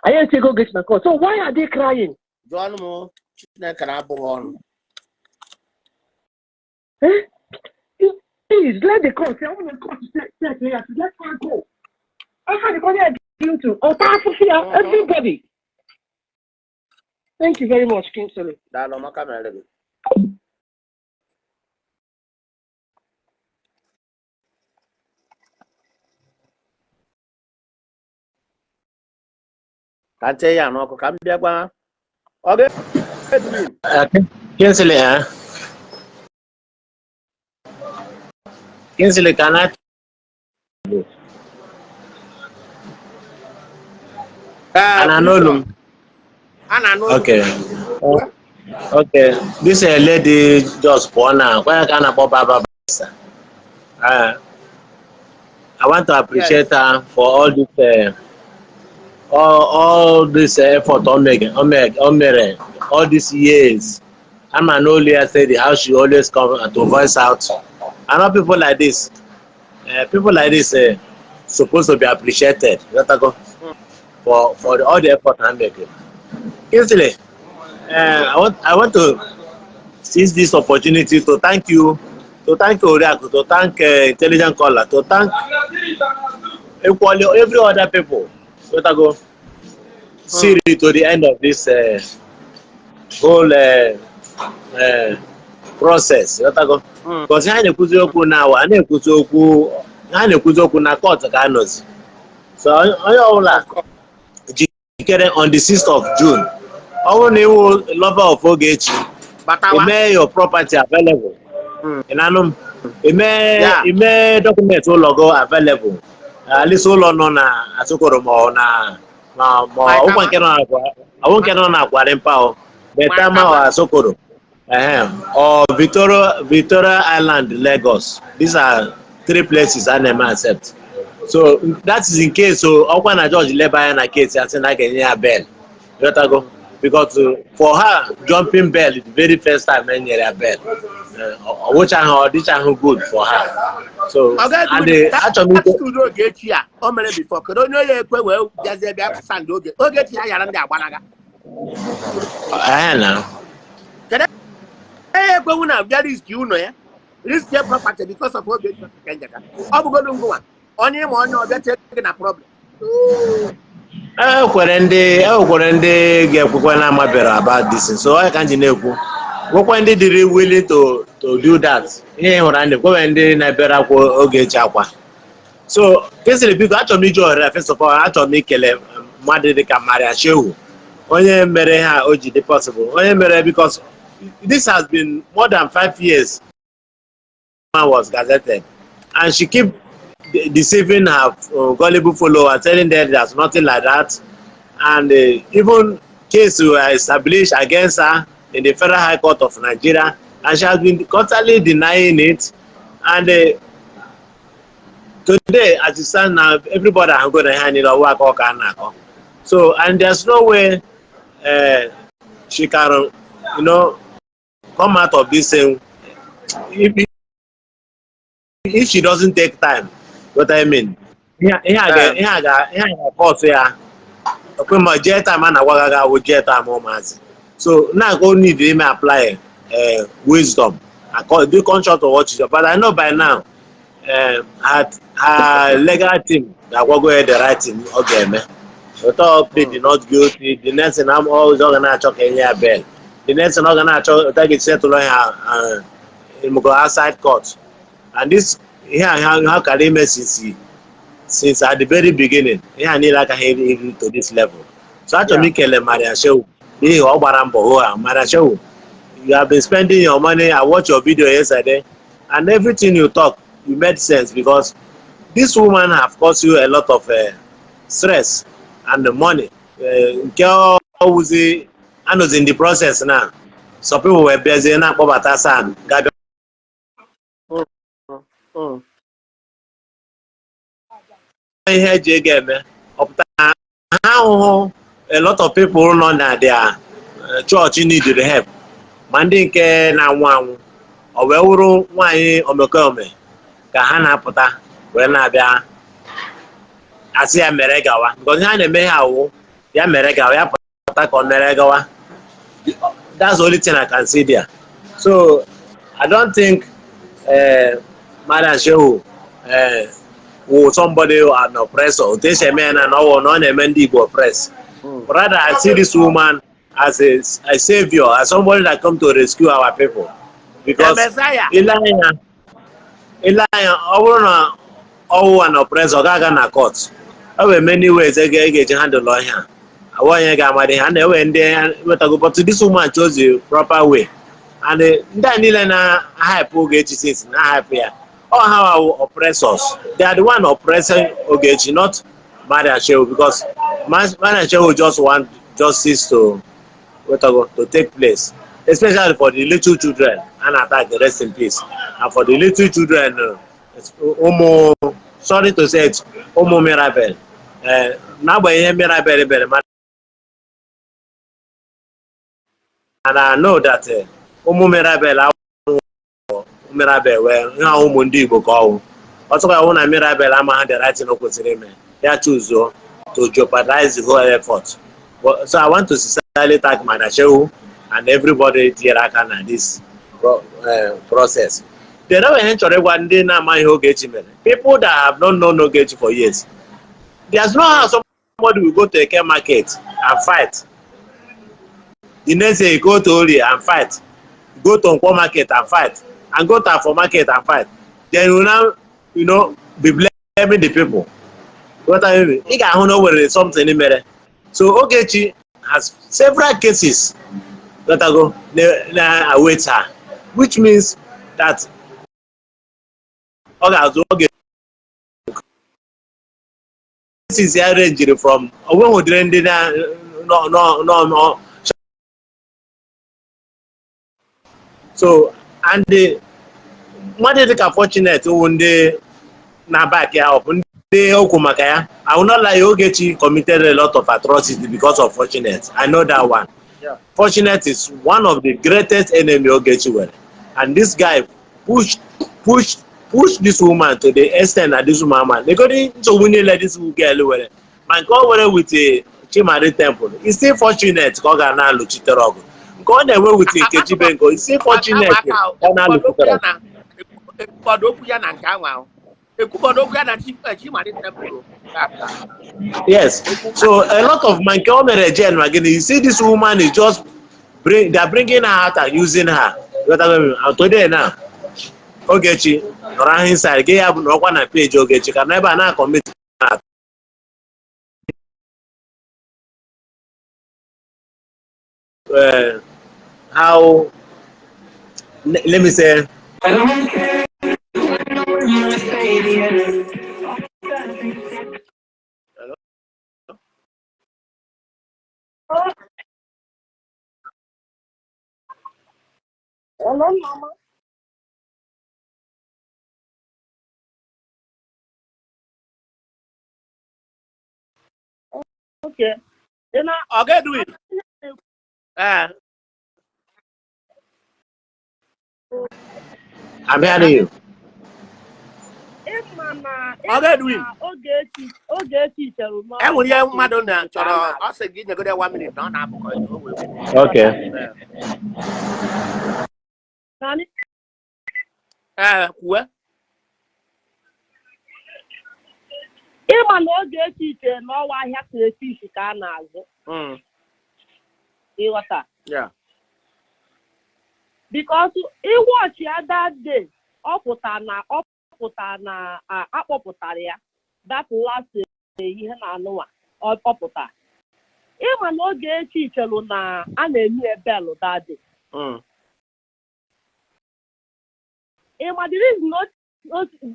Anyị etigo Ogechi na court, so why are they crying? Jụọ ọnụ m, Chineke na-abụghị ọnụ. Eh? Please let the court say, I want the court to say, say, say, let her go. After the body guilty, or everybody. Thank you very much, Kingsley. Daalụ maka mere gị. Ka m tee ya n'ọkụ ka m bịa gwa ọ ga Edwin. Kingsley, eh? Kingsley, can I? Can I know them? A na-anụ olu. Okay. Okay. This lady just born now. Where can I Baba? I want to appreciate her for all this, all this effort on make, all these years. I'm an old said how she always come to voice out. I know people like this. People like this supposed to be appreciated. You gotta go for all the effort I'm making. Kingsley, I want to seize this opportunity to thank you, to thank Oriaku, to thank Intelligent Caller, to thank equally every other people. You gotta go see it to the end of this whole process. You gotta go. Because ha na-ekwuzi okwu na awa, na-ekwuzi okwu, ha na-ekwuzi okwu na court ka anọzi. So onye ọbụla jikere on the 6th of June. Ọ bụrụ na ịwụ lover of Ogechi, Batawa. ime your property available. Ị na-anụ m? Ime ime document ụlọ gị available. At least ụlọ nọ na Asokoro ma ọ na ma ma ọwụkwa nke nọ na ọwụ nke nọ na Akwarimpa o. Betama or Asokoro. Or Victoria Island, Lagos. These are three places I never accept. So that is in case so ọkwa na George leba anya na case ya sị na a ga-enye ya bail. Ịghọtago? Because for her jumping bail the very first time e nyere ya bail, ọ wụchaghị, ọ dịchaghị good for her. So Ọ gaghị and achọrọ m ikwu attitude Ogechi a o mere before, kedu onye ya ekwe wee bịazie bịa sand oge Ogechi ya yara ndị agbanaga? Ee na. Kedu onye ya ekwenwu na bịa risk ụlọ ya, risk ya property because of Ogechi Okeke Njaka? Ọ bụgodu ngụnwa onye ịma onye ọbịa tie gị na problem. E nwekwere ndị ga-ekwekwe na amabere about this thing. So ọ ka m ji na-ekwu, nwekwa ndị dịrị willing to do that. Ihe ị hụrụ anyị kwewe ndị na-ebere akwa Ogechi akwa. So kesịrị, biko, achọrọ m iji ohere, first of all, achọrọ m ikele mmadụ dịka Maria Shehu, onye mere ha o ji dị possible, onye mere, because this has been more than 5 years man was gazetted, and she keep deceiving her gullible followers, telling them there's nothing like that. And even case were established against her in the Federal High Court of Nigeria, and she has been constantly denying it. And today, as it stands now, everybody ahụgo na ihe niile ọwụ aka ọka a na-akọ. So, and there's no way she can come out of this thing if she doesn't take time. What I mean, ihe a ga-akọsụ ya okwe ma jee time a na-agwa gị awụ jee time ụmụazị. So now go need ime apply wisdom, do conscious of what you do. But I know by now her legal team ga-agwago ya the right thing ọ ga-eme. Ụtọ plead not guilty, the next thing I'm always ọ ga na-achọ ka enye ya bail. The next thing ọ ga na-achọ ụta ga settle ya go outside court. And this ihe a ha kara ime since at the very beginning, ihe a niile agaghị eru to this level. So achọrọ m ikele Maria Shehu n'ihi ọ gbara mbọ hụ ha. Maria Shehu, you have been spending your money. I watched your video yesterday, and everything you talk, you made sense, because this woman have caused you a lot of stress and the money. Nke ọwụzi anọzi in the process now, some people were bịazie na-akpọbata SAN ga-abịa. Ihe eji ego eme ọ pụtara ha ahụhụ. A lot of people nọ na their church need help, ma ndị nke na-anwụ anwụ, ọ wee wụrụ nwaanyị omekome ka ha na-apụta wee na-abịa asị ya mere gawa, because ihe a na-eme ha awụ ya mere gawa, ya pụta ka ọ mere gawa. That's the only thing I can see there. So I don't think Madam Shehu wụ somebody, an oppressor, otu esi eme ya na ọwụ na ọ na-eme ndị Igbo oppress. Rather, I see this woman as a savior, as somebody that come to rescue our people, because The Messiah. Ile anya, ọ bụrụ na ọwụ an oppressor, ọ ga-aga na court. E nwere many ways ị ga-eji handle ọhịa awụ onye ga-amadị ha na-enwe ndị wetago, but this woman chose the proper way. And ndị a niile na hype Ogechi since na hype ya, all ha are oppressors. They are the one oppressing Ogechi, not Maria Shehu, because Maria Shehu just want justice to wetago to take place, especially for the little children and attack, the rest in peace, and for the little children, ụmụ, sorry to say it, ụmụ Mirabel, n'agbanyeghị ihe Mirabel bere, mana and I know that ụmụ Mirabel awụ Mirabel wee ihe ahụ, ụmụ ndị Igbo ka ọwụ. Ọsọkwa ya wụ na Mirabel amaghị the right thing o kwesịrị ime, ya choose to jeopardize the whole effort. But, so I want to sincerely thank Madam Shehu and everybody tinyere aka na this process. Then o ihe m chọrọ ịgwa ndị na-amaghị Ogechi mere, people that have not known Ogechi for years, there's no how somebody will go to Eke market and fight, the next day go to Orie and fight, go to Nkwo market and fight, and go to Afo market and fight, then you now be blaming the people. What I mean, ị ga-ahụ na o nwere something mere. So Ogechi has several cases that go na await her, which means that ọ ga-azụ oge cases ya ranged from onweghị ụdịrị ndị na nọ nọ nọ nọ. So and the mmadụ dịka Fortunate wụ ndị na-back ya up, ndị okwu maka ya. I will not lie, Ogechi committed a lot of atrocity because of Fortunate. I know that one. Yeah. Fortunate is one of the greatest enemy Ogechi nwere. And this guy pushed, pushed, pushed this woman to the extent that this woman man. Negodi nsogbu niile this girl nwere. Ma nke o nwere with Chimadi Temple, it's still fortunate ka ọ ga na-alụchitere ọgụ. Nke ọ na-enwe with Nkechi Benko, it's still fortunate ka ọ na-alụchitere ọgụ. Ekwubodo okwu ya na nke ahụ ahụ. Ekwubodo okwu ya na Chimadi Temple. Yes. So a lot of man nke o mere Jen ma gịnị, you see this woman is just bring they are bringing her out and using her. You got what I mean? And today now, Ogechi nọrọ ahụ inside gị ya bụ na ọkwa na page Ogechi ka n'ebe a na-commit na how let me say Hello, Mama. Okay. Ị na Ọ ga-Edwin. Ee. I'm hearing you. Ịma na Ọ ga-Edwin. na Ogechi Ogechi chere na E nwere ihe mmadụ na chọrọ ọ sị gị nyegoro ya 1 minute na ọ na-apụ ka o wee kwuo. Okay. Ee. Naanị Ee, kwue. Ịma na Ogechi chere na ọwa ahịa crayfish ka a na-azụ. Ịghọta? Yeah. Because ịwọchi ya that day, ọ pụta na akpọpụtara ya that last ihe na anụwa ọ pụta. Ịma na Ogechi chere na a na-enye bail that day. Ịma the reason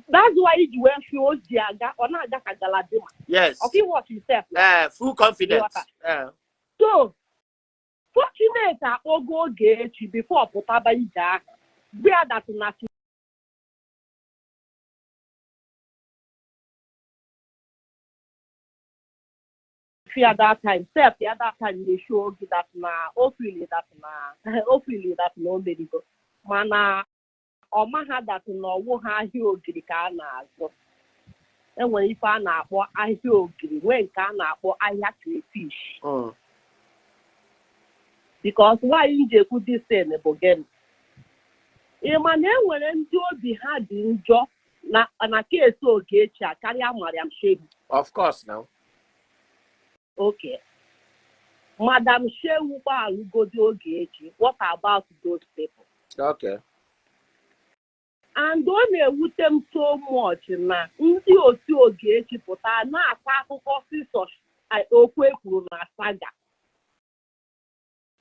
that's why iji wee fie o ji aga, ọ na-aga ka galadima. Ọka ịwọchi sef. Ee, full confidence. Ịghọta? Ee. So Fortunate akpọgo Ogechi before pụtaba ije ahụ gwa that na fear that time sef ya, that time na-eshow gị that na o feel that na o feel that na o merigo, mana ọ maha that na ọwụ ha ahịa ogiri ka a na-azụ. Enwere ife a na-akpọ ahịa ogiri, nwee nke a na-akpọ ahịa crayfish. Because why m ji ekwu this thing bụ gịnị? Ị ma na enwere ndị obi ha dị njọ na case Ogechi a karịa Mariam Shehu? Of course now. Okay, Madam Shehu gbalụgodi Ogechi. What about those people? Okay. And ọ na-ewute m so much na ndị otu Ogechi pụta na-akọ akụkọ sisọ okwu ekwuru na saga.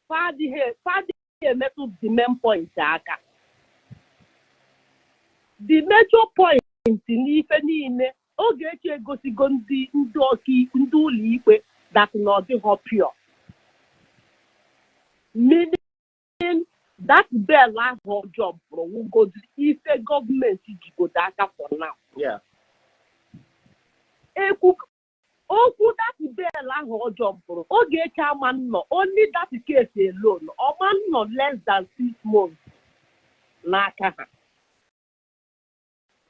Fa adịghị emetụ the main point aka, the major point n'ife niile. Ogechi egosigo ndị ọka ndị ụlọ ikpe that na ọ dịghọ pure, meaning that bail ahụ jumpụrụ wugodi ife gọọmenti jigodo aka for now. Ekwu okwu that bail ahụ ọ jumpụrụ, Ogechi ama nnọ only that case alone, ọma nnọ less than 6 months n'aka ha.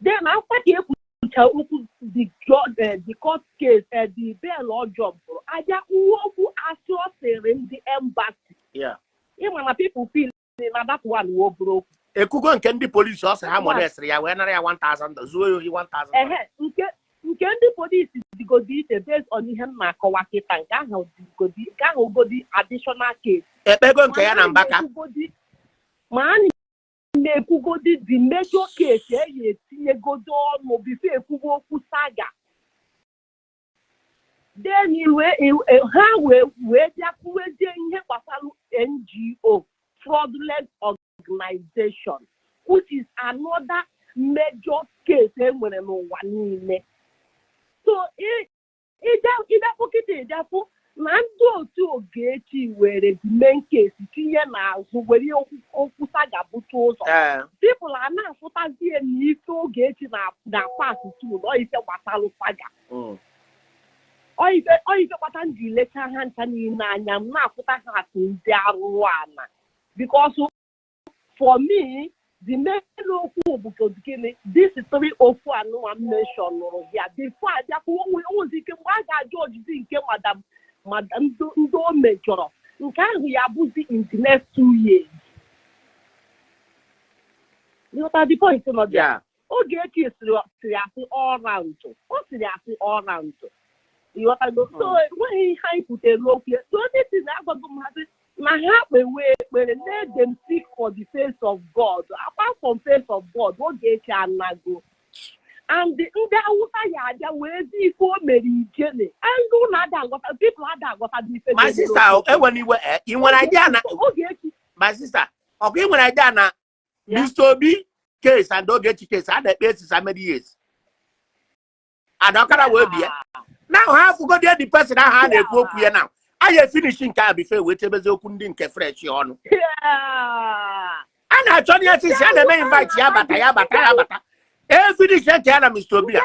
Then after ka ekwucha okwu the the court case, the bail ọ jumpụrụ, abịa kwuo okwu asị ọ sịrị ndị embassy. Ịma na people feel na that one wo bụrụ okwu. Ekwugo nke ndị polisi ọ sị ha molestịrị ya wee nara ya 1000, zuo ya ohi 1000. Ehe, nke ndị polisi digodi iche based on ihe m na-akọwa kịta. Nke ahụ digodi, nke ahụ godi additional case. Ekpego nke ya na Mbaka. Ma anyị na-ekwugodi the major case e etinyegodo ọnụ before ekwugo okwu saga. Then ha wee bịa kwuwezie ihe gbasara NGO, fraudulent organization, which is another major case e nwere n'ụwa niile. So ịbịafụ kịta, ịbịafụ na ndị otu Ogechi were the main case tinye n'azụ, were okwu saga bute ụzọ. People a na-afụtazie na ife Ogechi na pass through nọ ife gbasara saga. Ọ ife kpata m ji lechaa ha ncha niile anya, m na-afụta ha atụ ndị arụrụ ana, because for me, the main okwu bụ ka gịnị, this three okwu anụnwa m mention nụrụ ya before abịakwa onwezi ike mgbe a ga-ajụ ojizi nke madam ndị o mejọrọ, nke ahụ ya bụzi in the next 2 years. Ịghọta the point nọ there? Yeah. Ogechi sịrị asị all round, o sịrị asị all round, ịghọtago? So enweghị ihe anyị kwutere okwu ya. So onye si na agwago m ha sị na ha kpewe ekpere, let them seek for the face of God. Apart from face of God, Ogechi anago and ndị Awụsa ya abịa wee zi ife o mere ijele. Ndị ụlọ ada aghọta, people ada aghọta ife. My sister, enwere iwe, ị nwere idea na Ogechi. My sister, ọkwa ị nwere idea na Yeah. Mr. Obi case and Ogechi case a na-ekpe since many years, adọkara wee bie now, ha afụgodi the person ahụ a na-ekwu okwu ya now, a ya finish nke a before wee chebezi okwu ndị nke fresh ọnụ. A na-achọ n'ihe sisi a na-eme invite ya bata, ya bata, ya bata, e finish nke ya na Mr. Obi a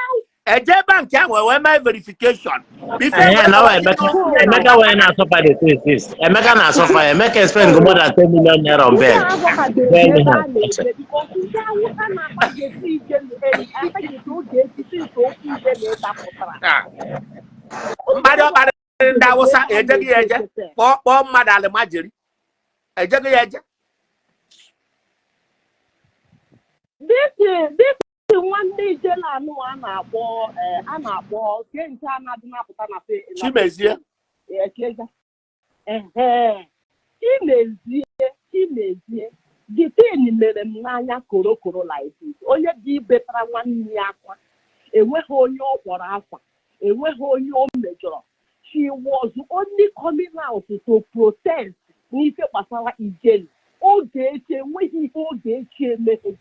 eje bank ahụ wee mee verification before Yeah, now Emeka wee na-asuffer the thing this. Emeka na-asuffer. Emeka spend more than 10 million naira on Ndị bail. aghọtabeghị ebe a na-eme, because ndị Awụsa na-agbagesi ije agbagesi oge etiti nke okwu ije na-edapụtara. Ah. Mmadụ ọkparịrị ndị Awụsa ejeghị ya eje, kpọọ kpọọ mmadụ alịmajiri, ejeghị ya eje. This nwanne ijele anụ a na-akpọ ke nke a na-adị na-apụta na Chimezie. Ehe, Chimezie, Chimezie, the thing mere m n'anya korokoro like this. Onye dị ibetara nwanne ya akwa, enweghị onye ọ kpọrọ akwa, enweghị onye o mejọrọ. She was only coming out to protest n'ife gbasara ijele Ogechi. Enweghị ihe Ogechi emeghe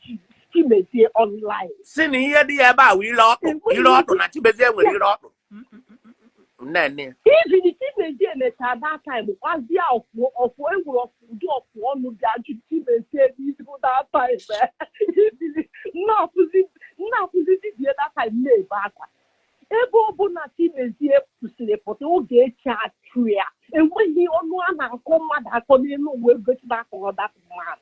Chimezie online. Si na ihe dị ya ebe a wụ ire ọkpụ, ire ọkpụ na Chimezie nwere ire ọkpụ nnenne. Even Chimezie mechara that time gbazie ọfụ ọfụ, enwere ọfụ ụdị ọfụ ọnụ bịa jụ Chimezie n'ihu that time. Nna afụzi dibie that time na-ebe akwa. Ebe ọ bụ na Chimezie kwụsịrị pụta, Ogechi achụ ya. Enweghị ọnụ a na-akọ mmadụ akọ n'elu ụwa egochi na-akọrọ that man.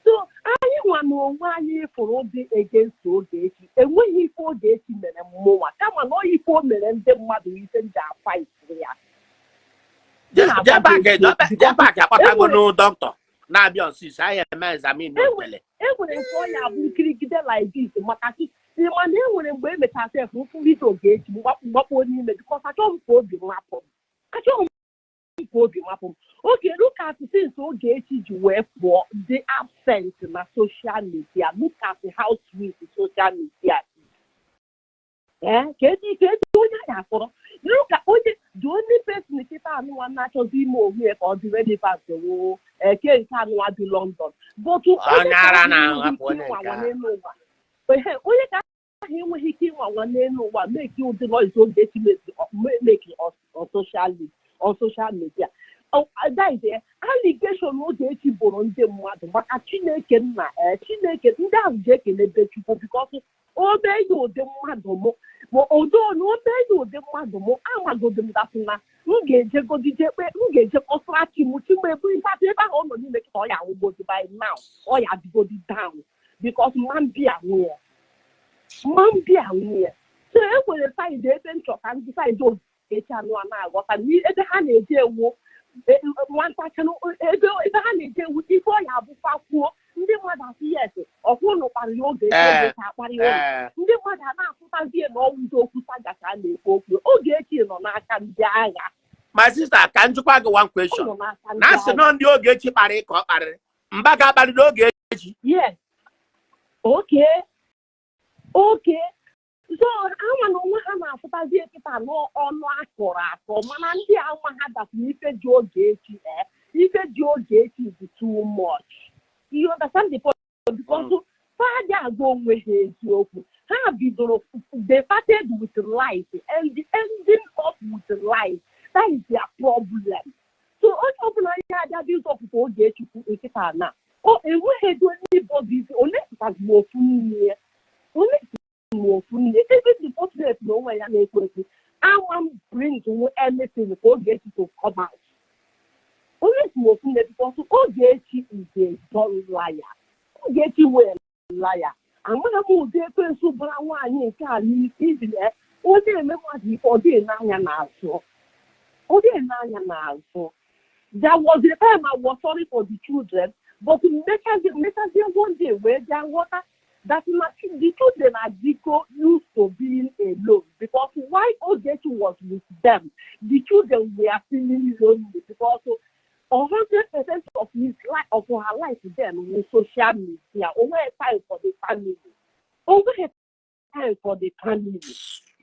So anyị nwa na onwe anyị fụrụ dị against Ogechi, enweghị ife Ogechi mere mmụnwa, kama na ọ ife o mere ndị mmadụ, ife m ji afight ya. Jepak akpọtago nụ dọkịta na-abịa ọsịsọ, anyị eme examine otele. Enwere nke ọ ya bụ nkirigide like this, maka chi mana enwere mgbe emechara sef mfụrịta Ogechi mgbakpo n'ime, because achọghị m ka obi mapụ m, achọghị m ka obi mapụ m. Oge, look at since Ogechi ji wee pụọ, dị absent na social media, look at how sweet social media is. Ee, kedu onye a ga-akpọrọ? Look at onye, the only person kịta anụnwa na-achọzi ime onwe ya ka ọ dị relevant woo eke nke anụnwa dị London, but Onye ara ka na-ahapụ enweghị ike onye nke ịnwa ahụ. n'elu ụwa. Ehe, onye ka ahụ enweghị ike ịnwa nwa n'elu ụwa make ụdị noise Ogechi make on social media. Oh, that is it. Allegation Ogechi boro ndị mmadụ, maka Chineke nna, Chineke ndị ahụ ji ekele be Chukwu, because o mee ya ụdị mmadụ mụ ma odo na o mee ya ụdị mmadụ mụ, amagodo m that na m ga-ejegodi jekpe, m ga-eje kọsara chi m, chi m ebu ife ebe ahụ ọ nọ n'ime kịta, ọ ya anwụgodi by now, ọ ya adịgodi down, because mma mbịa nwụ ya, mma mbịa nwụ ya. So e nwere side ebe nchọta ndị side Ogechi anụ a na-aghọta na ebe ha na-eji ewu nwantachanụ, ebe ha na-eji ewu ife ọ ya abụkwa kwuo, ndị mmadụ asị yes, ọkwụ ụnụ kparịrị Ogechi. Ogechi akparị ụnụ. Ndị mmadụ a na-afụtazie na ọwụzi okwu saga ka a na-ekwu okwu. Ogechi nọ n'aka ndị agha. My sister, ka m jụkwa gị one Ọ question. nọ n'aka ndị Na asị agha. nọ ndị Ogechi kparị ka ọ kparịrị mba ga-akparịrị Ogechi. Yes, okay. So ama na onwe ha na-afụtazi kịta n'ọnụ akọrọ akọ, mana ndị ama ha dasịrị ife ji Ogechi, ife ji Ogechi is too much. You understand the point? Because fa agwa onwe ha eziokwu, ha bidoro, they started with lies and ending up with lies. That is their problem. So onye ọbụla ihe abịa dị ịzọpụta Ogechi nkịta na o enweghị ego anybody onye pụtazi m ofu nne ya, onye m ofu nne. Even the fortunate na onwe ya na-ekwu ekwu ama m. bring anything ka Ogechi to come out. Onye si ofu nne, because Ogechi is a dull liar. Ogechi wee liar. Amaghị m ụdị ekwensu bara nwaanyị nke a n'isi iji onye eme mmadụ ife, ọ dịghị n'anya n'azụ, ọ dịghị n'anya n'azụ. There was a time I was sorry for the children, but mmechazie one day wee bịa nghọta that na the children adịgo used to being alone, because while Ogechi was with them, the children were feeling lonely, because 100% of his life, of her life then, was social media. Onweghị time for the family, onweghị time for the family.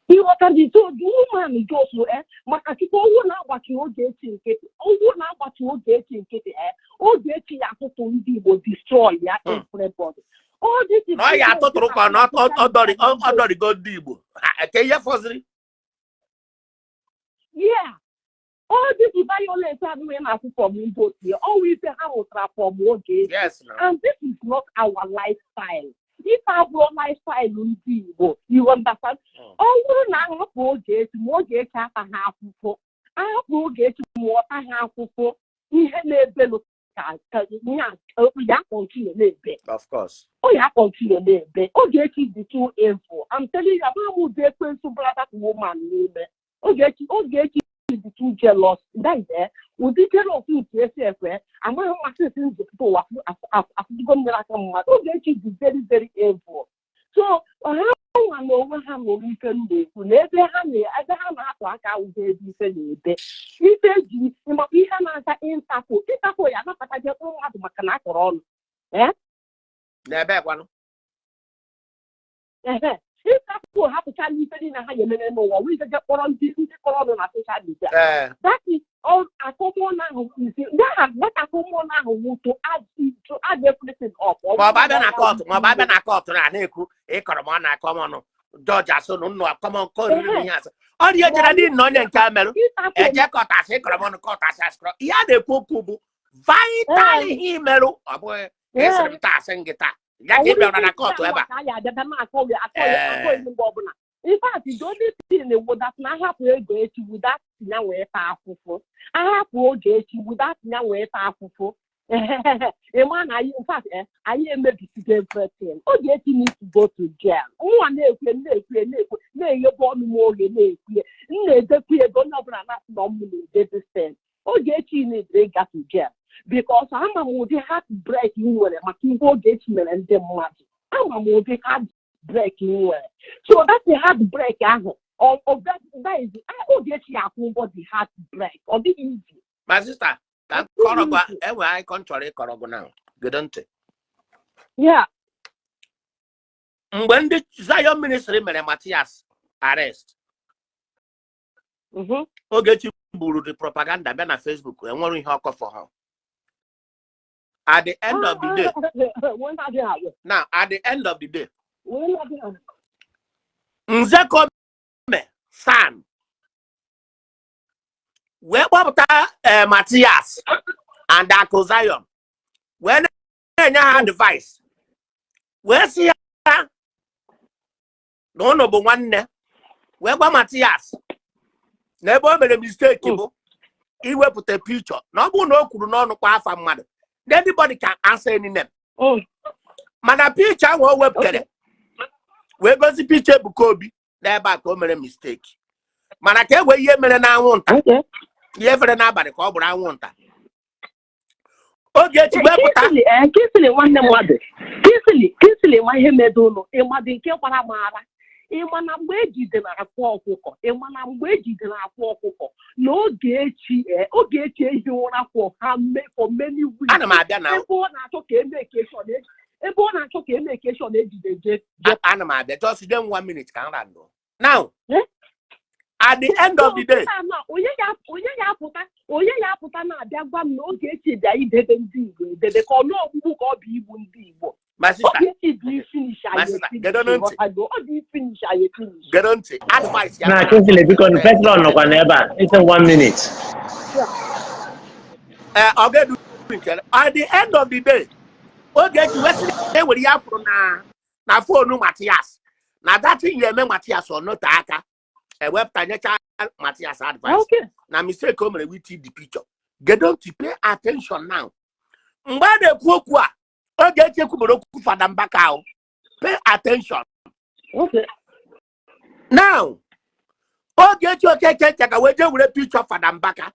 Ịghọta? The woman just maka Chukwu, ọnwụ na-agbachi Ogechi nkịtị, ọnwụ na-agbachi Ogechi nkịtị. Ogechi ya atụtụ ndị Igbo, destroy ya everybody. All this is Na ọ ya atụtụrụ ka na ọ dọrịgo ndị Igbo. Ha, ke ihe fọziri? Yeah, all this violence adịghị na-afụ from ndị otu ya, ọnwụ ife ha mụtara from Ogechi. Yes na. And this is not our lifestyle. Ife abụrụ lifestyle ndị Igbo, you understand? Mm. Ọ bụrụ na ahapụ Ogechi, ma Ogechi ata ha akwụkwọ, ahapụ Ogechi ma ọ ta ha akwụkwọ, ihe na-ebenụ ka ya continue na-ebe. Of course. Ọ ya continue na-ebe. Ogechi dị too evil, I'm telling you. Amaghị m ụdị ekwensu bara that woman n'ime Ogechi. Ogechi dị too jealous. That is ụdị jealous nke esi ekwe, amaghị m masị esi nzụpụta ụwa afụgo mmiri aka mmadụ. Ogechi dị very, very evil. So ha nwa na onwe ha nụrụ ife m na-ekwu na ebe ha na-atụ aka awụghị ebe ife na-ebe. Ife ji maka ihe na-aza Interpol, Interpol ya anabataje mmadụ maka na akọrọ ọnụ. N'ebe kwanụ? Ehe, Interpol hapụchala ife niile ha ga-emere n'ụwa wee jeje kpọrọ ndị kọrọ ọnụ na social media. That is all akọmọnụ ahụ isi that akọmọnụ ahụ wụ to add everything up. Ma ọ bụ abịa na court, ma ọ bụ abịa na court na na-ekwu ịkọrọ m ọ na-akọ m ọnụ, jọji asụ nụ nnụ akọmọ nke oriri na ihe asụ ọ dị ejere dị na onye nke a merụ eje court asị ịkọrọ m ọnụ, court asị asịkọrọ ihe a na-ekwu okwu bụ vital ihe imerụ. Ọ bụghị ịsịrị m taa, asị m gị taa ya ka ị bịara na court ebe a. A ya abịa na-akọ ya akọ ya akọ ya mgbe ọbụla. In fact, the only thing wụ that na ahapụ ego echi without ya wee taa afụfụ, ahapụ oge echi without ya wee taa afụfụ, ịma na anyị, in fact, anyị emebisigo everything. Ogechi need to go to jail. Nwa na-ekwe na-ekwe na-ekwe na-eghebe ọnụ m oge na-ekwe, m na-edekwu ego onye ọbụla na-asị na ọmụ na-ede this thing. Ogechi need ịga to jail, because ama m ụdị heartbreak m nwere maka ihe Ogechi mere ndị mmadụ. Ama m ụdị heartbreak m nwere. So that heartbreak ahụ, that is Ogechi akwụ ụgwọ the heartbreak. Ọ dịghị izi. My sister, ka m kọrọ gị, enwe akụkọ m chọrọ ịkọrọ gị na gedo ntị. Mgbe ndị Zion Ministry mere Matias arrest, Ogechi buru the propaganda bịa na Facebook, enwere ihe ọkọ for ha. At the end of the day, now, at the end of the day, Nzekome San wee kpọpụta Matias and Akụ Zion, wee na-enye ha advice, wee sị ya na ụnụ bụ nwanne, wee gwa Matias na ebe o mere mistake bụ iwepụta picture, na ọ bụrụ na o kwuru n'ọnụ kwa afa mmadụ, anybody can answer any name, mana picture ahụ o wepụtara wee gosi picture Ebuka Obi n'ebe a ka o mere mistake. Mana ka e wee ihe mere na anwụnta, ihe fere n'abalị ka ọ bụrụ anwụnta. Ogechi wepụta. Kingsley, Kingsley, nwanne mmadụ, Kingsley, Kingsley, nwa ihe medo ụlọ ịmadụ nke gbara m ara. Ịma na mgbe ejidere akwa ọkụkọ, ịma na mgbe ejidere akwa ọkụkọ na Ogechi, Ogechi ehi ụra for many weeks. Ana m abịa na. Ebe ọ na-achọ ka eme kesọn, ebe ọ na-achọ ka eme kesọn ejide je. Ana m abịa, just give me one minute ka m randụ now. Eh? At the end of the day, Kịta na onye ya apụta na-abịa gwa m na Ogechi bịa idebe ndị Igbo edebe ka ọnụ ọgbụgbụ ka ọ bụ igbu ndị Igbo. My sister, Ogechi dị finish. My Anyị sister, finish. gedo ntị. Ghọtago? Ọ dị finish, anyị finish. Gere ntị, advice ya. Na Kingsley, biko, Petron nọkwa n'ebe a. It's one minute. Ee, ọ ga-edu nke at the end of the day, Ogechi wee sị na enwere ihe afụrụ na phone Matias, na datin ya eme Matias ọ note aka. Ewepụta nyecha Matias advice na mistake o mere with the picture. Gedo ntị, pay attention now. Mgbe a na-ekwu okwu a, Ogechi ekwubere okwu Fada Mbaka ahụ. Pay attention. Okay. Now, Ogechi Okeke Njaka wee jee were picture Fada Mbaka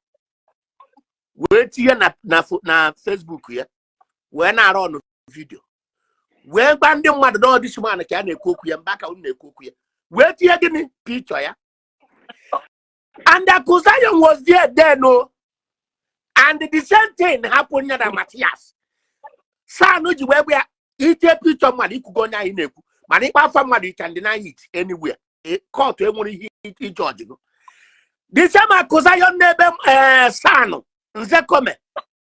wee tinye na Facebook ya, wee na-arụ ọnụ video, wee gwa ndị mmadụ na ọ this man ka a na-ekwu okwu ya, Mbaka unu na-ekwu okwu ya, wee tinye gịnị? Picture ya. And Aku Zion was there then o, and the same thing happened ya na Matias sanu ji wee gwa ya ite picture mmadụ ikwugo onye anyị na-ekwu, mana ịkpa afọ mmadụ, you can deny it anywhere. Court enwere ihe ijọji gị. The same Aku Zion n'ebe sanu Nzekome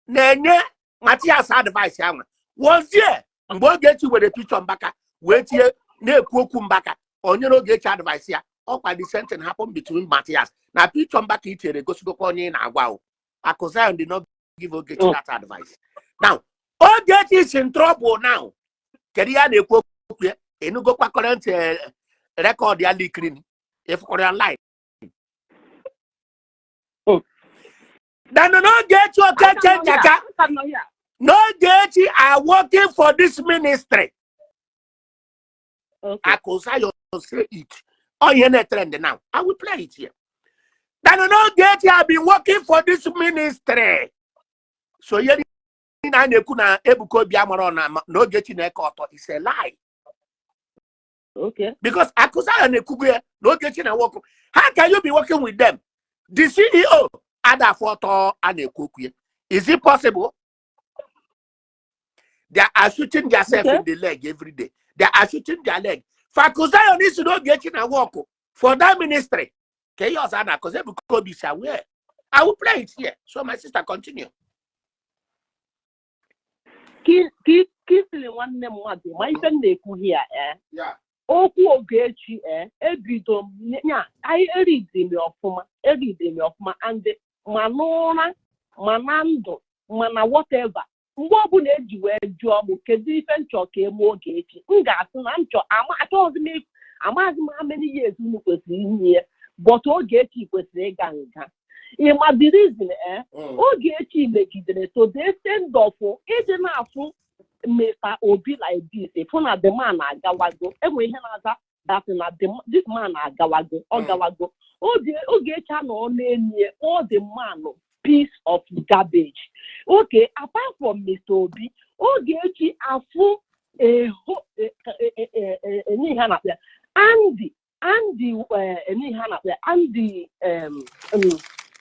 na-enye Matias advice ahụ was there mgbe Ogechi were picture Mbaka wee tinye na-ekwu okwu Mbaka, o nyere Ogechi advice ya. Ọkwa the same thing happen between Matias na picture Mbaka itinyere gosigokwa onye ị na-agwa o. Aku Zion did not give Ogechi that advice. Now Ogechi is in trouble now. Kedu ihe a na-ekwu okwu ya? Enugokwa current record ya leakiri ịfụkwara online. Then n'Ogechi Okeke Njaka, n'Ogechi are working for this ministry. Aku Zion say it. Oh, ihe na-trend now. I will play it here. Then n'Ogechi have been working for this ministry. So ihe niile a na-ekwu na Ebuka Obi amara na Ogechi na-eke ọtọ is a lie. Because Aku Zion na-ekwugo ya na Ogechi na work. How can you be working with them? The CEO ada afọ ọtọ a na-ekwu okwu ya. Is it possible? They are shooting themselves in the leg every day. They are shooting their leg. For Aku Zion is n'Ogechi na work for that ministry. Ka ihe ọzọ a na-akọzi, Ebuka Obi is aware. I will play it here. So my sister, continue. Kisili nwanne mmadụ ma ife m na-ekwu here. Okwu Ogechi, ebido m ya, anyị eridi m ọfụma, eridi m ọfụma, and ma n'ụra ma na ndụ ma na whatever, mgbe ọbụla eji wee jụọ m kedu ife nchọ ka eme Ogechi, m ga-asị na nchọ ama achọghịzi m amaghịzi m how many years unu kwesịrị inye ya, but Ogechi kwesịrị ịga nga. Ịma the reason? Ogechi megidere to the extent of ịdị na-afụ Mr. Obi like this, fụ na the man agawago, enwe ihe na-aza that na this man agawago, ọ gawago. Ogechi anọ n'enyi ya, all the man piece of garbage. Okay, apart from Mr. Obi, Ogechi afụ eho enye ihe a na-akpọ ya Andy, Andy, enye ihe a na-akpọ ya Andy,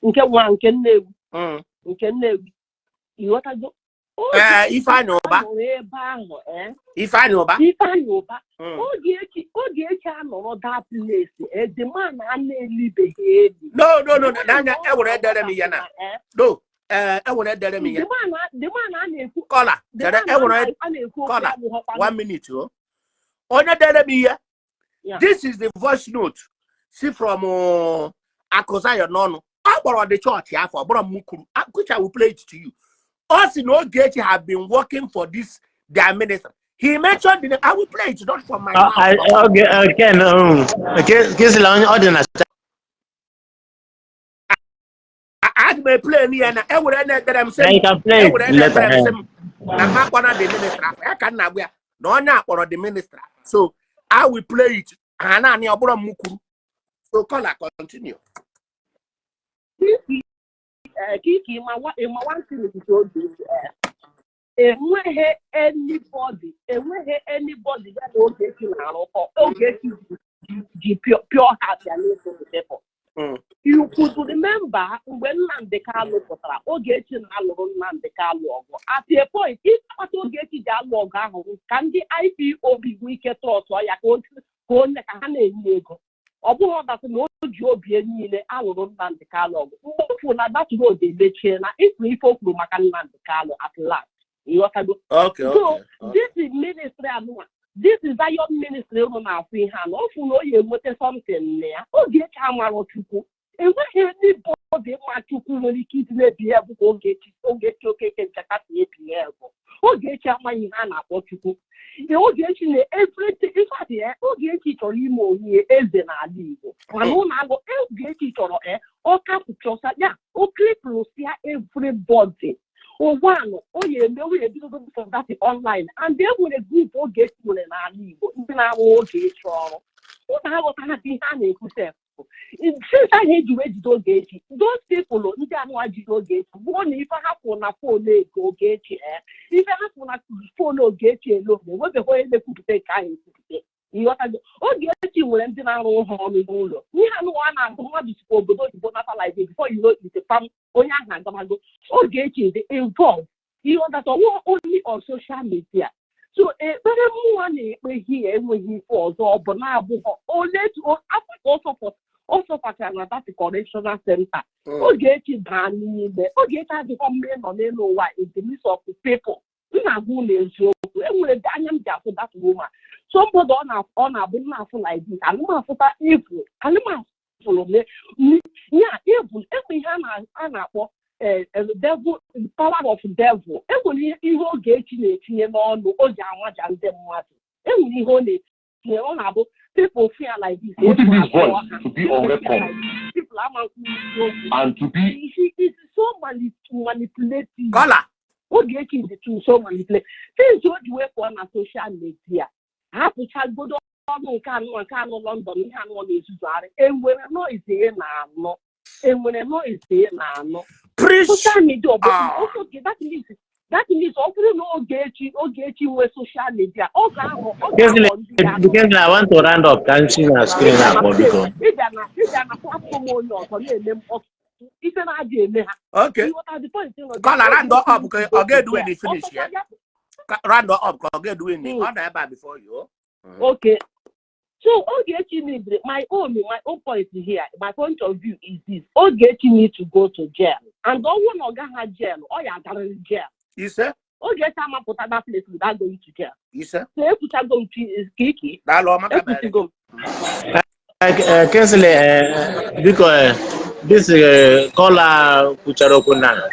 nke nwa nke Nnewi, nke Nnewi, ịghọtago? Ifeanyị Ụba. Anọrọ ebe ahụ. Ifeanyị Ụba. Ifeanyị Ụba. Ogechi anọrọ that place, the man a na-elibeghị elu. No, n'anya ewere edere m ihe na no, ewere edere m ihe. The man a na-ekwu Kọla the chere man ewere a na-ekwu okwu Kọla, abụghọkwanụ. One minute o. Onye dere m ihe. Yeah. This is the voice note si from Aku Zion n'ọnụ. Ọ kpọrọ the church afọ, ọ bụrụ m kwuru, which I will play it to you. Ọ sị na Ogechi have been working for this their minister. He mentioned the name. I will play it, not from my mouth. Okay, Ken, Kisila, onye ọ dị na Aga m eplay ya na ewere na-edere m sị Yeah, you can play it ewere later. na-edere m sị m na m akpọna the minister afọ ya ka m na-agwa ya na onye akpọrọ the minister. So I will play it. Ha naanị ọ bụrụ m kwuru. So caller, continue. Kiki, ịma one thing with Ogechi, enweghị anybody, enweghị anybody ya na Ogechi na-arụkọ. Ogechi ji pure heart ya na-eso the people. You could remember mgbe Nnamdi Kanu pụtara, Ogechi na-alụrụ Nnamdi Kanu ọgụ. At a point, ife kpata Ogechi ji alụ ọgụ ahụ ka ndị IPOB nwee ike trust ya ka onye ka ha na-enye ego. Ọ bụghị ọdasị na o ji obi ya niile alụrụ Nnamdi Kanu ọgụ. Mgbe o kwuru na that road emechie na ịfụ ife o kwuru maka Nnamdi Kanu at last. Ịghọtago? Okay. So Okay. this is ministry anụnwa, this is Zion ministry ụnụ na-afụ ihe a na ọ fụ na o ya enweta something na ya. Ogechi amarọ Chukwu. Enweghị anybody ma Chukwu nwere ike ịdị na-ebi ya bụ ka Ogechi, Ogechi Okeke Njaka si ebi ya bụ. Ogechi amaghị ihe a na-akpọ Chukwu. Ogechi na everything. In fact, Ogechi chọrọ ime onye eze n'ala Igbo, mana ụlọ agụ Ogechi chọrọ ọ kapụchọsa ya, o kripụlụsịa everybody. Ụwanụ o ya eme, o ya ebidogo from that online, and e nwere group Ogechi nwere n'ala Igbo, ndị na-arụ Ogechi ọrụ. Ụlọ aghọtaghị ihe a na-ekwu sef. Since ahụ eji wee jide Ogechi, those people, ndị anụwa jide Ogechi, bụrụ na ife ha kwụ na phone ego Ogechi, ife ha kwụ na phone Ogechi elo, enwebeghị onye na-ekwupụta nke ahụ ekwupụta. Ịghọtago? Ogechi nwere ndị na-arụ ha ọrụ n'ụlọ. Ihe anụwa a na-agụ mmadụ sikwa obodo oyibo nata like this, before you know it, pam, onye ahụ agamago. Ogechi dị involved. Ịghọtata? Ọwụ only on social media. So ekpere mmụọ na-ekpe hie enweghị ife ọzọ ọ bụ na-abụghọ ole afọ ọ sọkwachara na that correctional center. Ogechi baa n'ime. Ogechi adịghọ mma ịnọ n'elu ụwa in the midst of people. M na-agwa ụlọ eziokwu, enwere anya m ji afụ that woman. Somebody ọ na-abụ m na-afụ like this, anụmafụta evil, anụmafụrụ ya evil. Enwe ihe a na-akpọ devil, power of devil. Enwere ihe Ogechi na-etinye n'ọnụ o ji amaja ndị mmadụ. Enwere ihe ọ na-etinye, ọ na-abụ people feel like this. Putting this voice to be on record People ama nkwu and to be She is so manipulative. Caller. Ogechi is too so manipulative. Since o ji wee pụọ na social media, hapụchagodo ọnụ nke anụ London, ihe anụ na-ezuzugharị, enwere noise ị na-anụ, enwere noise ị na-anụ. Preach. Social media ọ bụ Ah. oge that means ọ bụrụ na Ogechi nwee social media, ọ ga-aghọ ọ Kingsley, ga-aghọ ndị ga-anọ. Kingsley, I want to round up. Ka m si na screen akpọ, biko. Ịbịa na platform onye ọzọ na-eme mkpọtụ, ife na-adị eme ha. Okay. Ịghọta the point nọ? Caller, round up ka ọ ga-edu in finish ya. Round up ka ọ ga-edu in. Ọ nọ ebe a before you. Okay. So Ogechi need my own point here, my point of view is this: Ogechi need to go to jail. And ọnwụ na ọ gaghị jail, ọ ya agarịrị jail. Ise. Ogechi amapụta that place without going to jail. Ise. So ekwuchago m kiki. Daalụ, ọmaka mere. Ekwuchigo m. Kingsley, biko, this caller kwuchara okwu na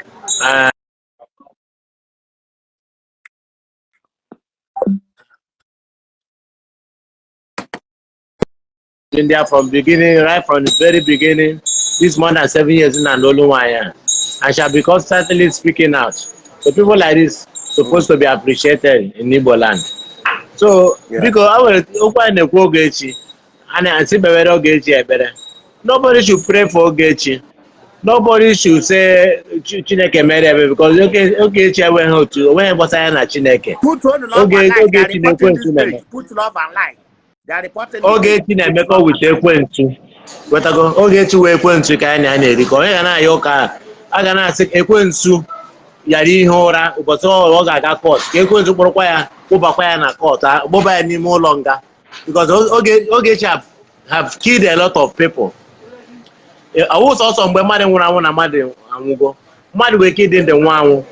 India from beginning, right from the very beginning, this more than 7 years in Olu nwanyị, and shall be constantly speaking out. So people like this supposed to be appreciated in Igbo land. So biko, o nwere okwu anyị na-ekwu Ogechi, a na-asị kpewere Ogechi ekpere. Nobody should pray for Ogechi. Nobody should say Chineke mere ebe, because Ogechi enweghị otu onweghị gbasara ya na Chineke. Put on love and like. They are Ogechi reporting na-ekwensu this na-eme. page. Put love and like. They are reporting. Ogechi na-emekọ with ekwensu. Wetago Ogechi wee ekwensu ka anyị na-eri ka onye ga na-aya ụka a ga na-asị ekwensu yara ihe ụra ụbọchị ọ ga-aga court, ka ekwensu kpụrụkwa ya, kpụbakwa ya na court, kpụba ya n'ime ụlọ nga, because Ogechi have killed a lot of people. Ọwụ sọsọ mgbe mmadụ nwụrụ anwụ na mmadụ anwụgo, mmadụ nwere ike ịdị ndụ nwa anwụ.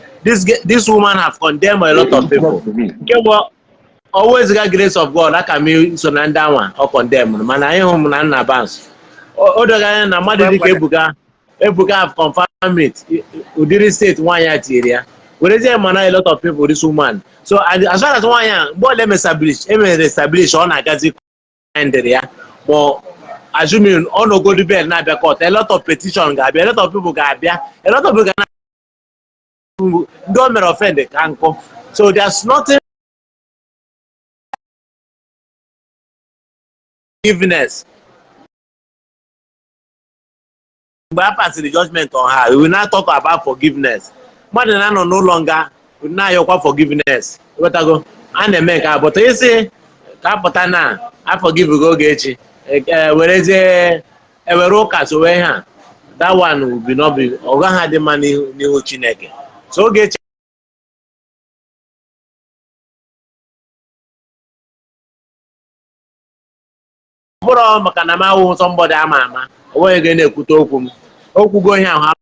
This woman have condemned a lot of people. Nke bụ always ga grace of God aka m so na ndị anwa ọ condemn, mana ịhụ m na nna bans o doghị anya na mmadụ dịka Ebuka. Ebuka have confirmed it. Ụdịrị state nwaanyị a tinyere ya werezie, mana a lot of people, this woman. So and as far as nwaanyị a, mgbe ọla emere establish, ọ na-agazi ndịrị ya, ma assuming ọ nọgodi bail na-abịa court, a lot of petition ga-abịa, a lot of people ga-abịa, a lot of people ga na ndị o mere offend ka nkụ. So there's nothing forgiveness. Mgbe a pasịrị judgment on her, we will not talk about forgiveness. Mmadụ na-anọ n'ụlọ nga na-ayọkwa forgiveness. Wetago a na-eme nke a bụta isi ka apụta na a forgive gị Ogechi, werezie ewere ụka sowe ha, that one will be not be, ọ gaghị adị mma n'ihu Chineke. So Ogechi ọ bụrụ maka na m awụghị somebody ama ama, o nweghị ga na-ekwute okwu m okwugo ihe ahụ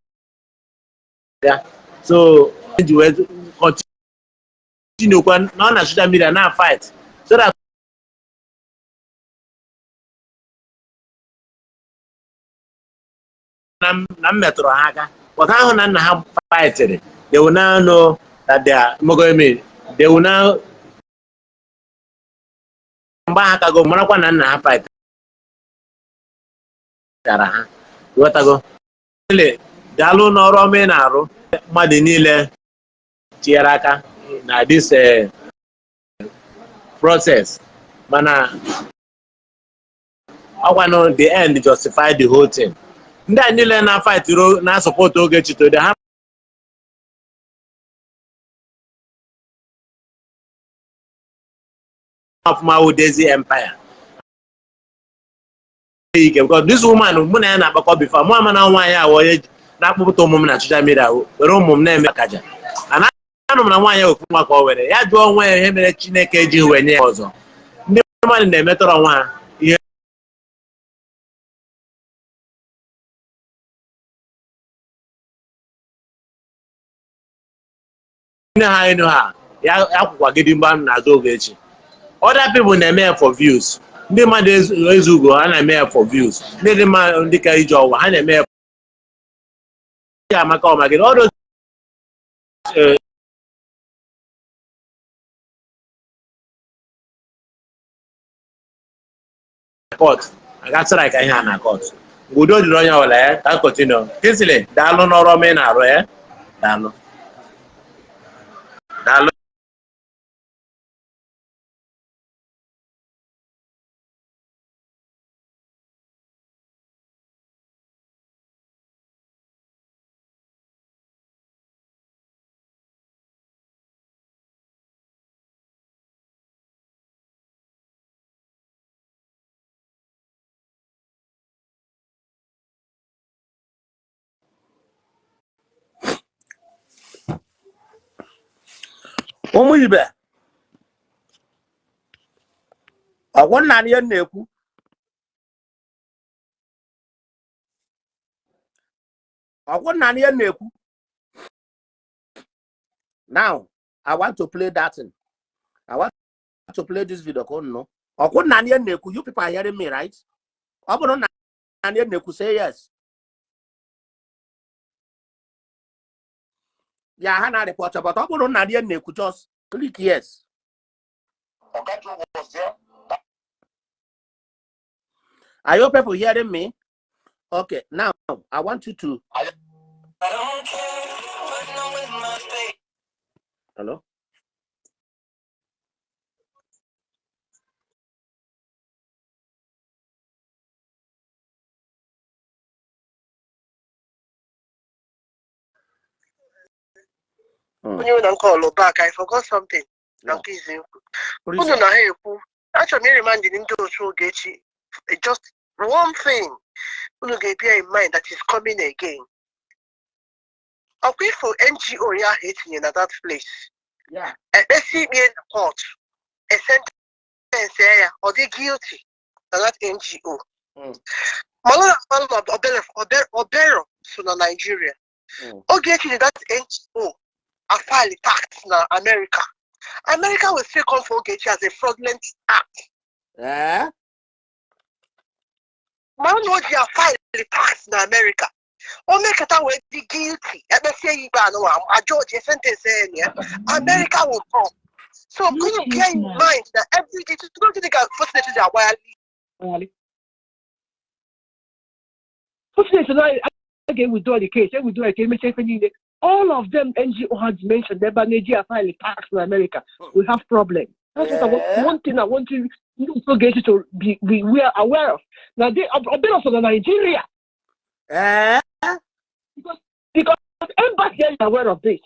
ya. So eji wee continue kwa nọ na social media na fight so that na m metụrụ ha aka, but ahụ na nna ha fightịrị, they will now know that they are they will now Mgbe ha kago marakwa na nna ha fightara ha, ghọtago? Daalụ n'ọrụ ọma ị na-arụ. Mmadụ niile tinyere aka na this process, mana ọkwanụ the end justify the whole thing. Ndị a niile na-fight, na-support Ogechi today, ha ọfụma wụ Daisy Empire ike, because this woman, mụ na ya na-akpakọ before mụ ama na nwaanyị ahụ onye na-akpụpụta ụmụ m na social media, were ụmụ m na-eme akaja. Anụ m na nwaanyị ofu nwa ka o were ya jụọ onwe ya ihe mere Chineke ji wee nye ya ọzọ. Ndị mmadụ na-emetọrọ onwe ha ihe. Nne ha enu ha ya kwụkwagide mgba n'azụ Ogechi. Other people na-eme ya for views. Ndị mmadụ ezugo, ha na-eme ya for views. Ndị dị mma, ndị ka ije ọwa, ha na-eme ya amaka ọmagide all those court agatara ka ihe a na court. Mgbe udo dịrị onye ọbụla ya ka continue. Kingsley, daalụ n'ọrụ ọma ị na-arụ ya. Daalụ, daalụ. Ụmụ ibe, ọgwụ nna ihe m na-ekwu, ọgwụ nna ihe m na-ekwu. Now I want to play that thing. I want to play this video ka unu nụ. Ọgwụ nna ihe m na-ekwu. You people are hearing me, right? Ọ bụrụ na ihe m na-ekwu, say yes. Ya ha na report, but ọ bụrụ na ihe m na-ekwu, just click yes. Ogajo was there. Are you people hearing me? Okay, now I want you to I don't care when I'm with my babe. Hello? Onye na call back, I forgot something na nke izu ekwu. Please. Unu na ha ekwu, achọrọ m ịremind ndị otu Ogechi just one thing unu ga-bear in mind that is coming again. Ọkwa ifo NGO ya ahụ etinye na that place, ekpesi ikpe na court, esentence ya, ọ dị guilty na that NGO. Mana na obero so na Nigeria. Ogechi dị that NGO a file tax na America. America will still come for Ogechi as a fraudulent act. Eh? Mana na o ji a file tax na America. O mekata wee dị guilty, ekpesie ya ikpe anụnwa, a judge sentence ya na ya. America will come. So unu bear in mind that every day, don't think Fortunate ji agbaghalị. Fortunate na a ga-withdraw the case, e withdraw ka emechaa ife niile. All of them NGO has mentioned ebe a na-eji a file tax na America we have problem. That's what I want, one thing I want you ndị otu Ogechi to be we are aware of. Na they obere so na Nigeria. Eh? Because embassy is aware of this.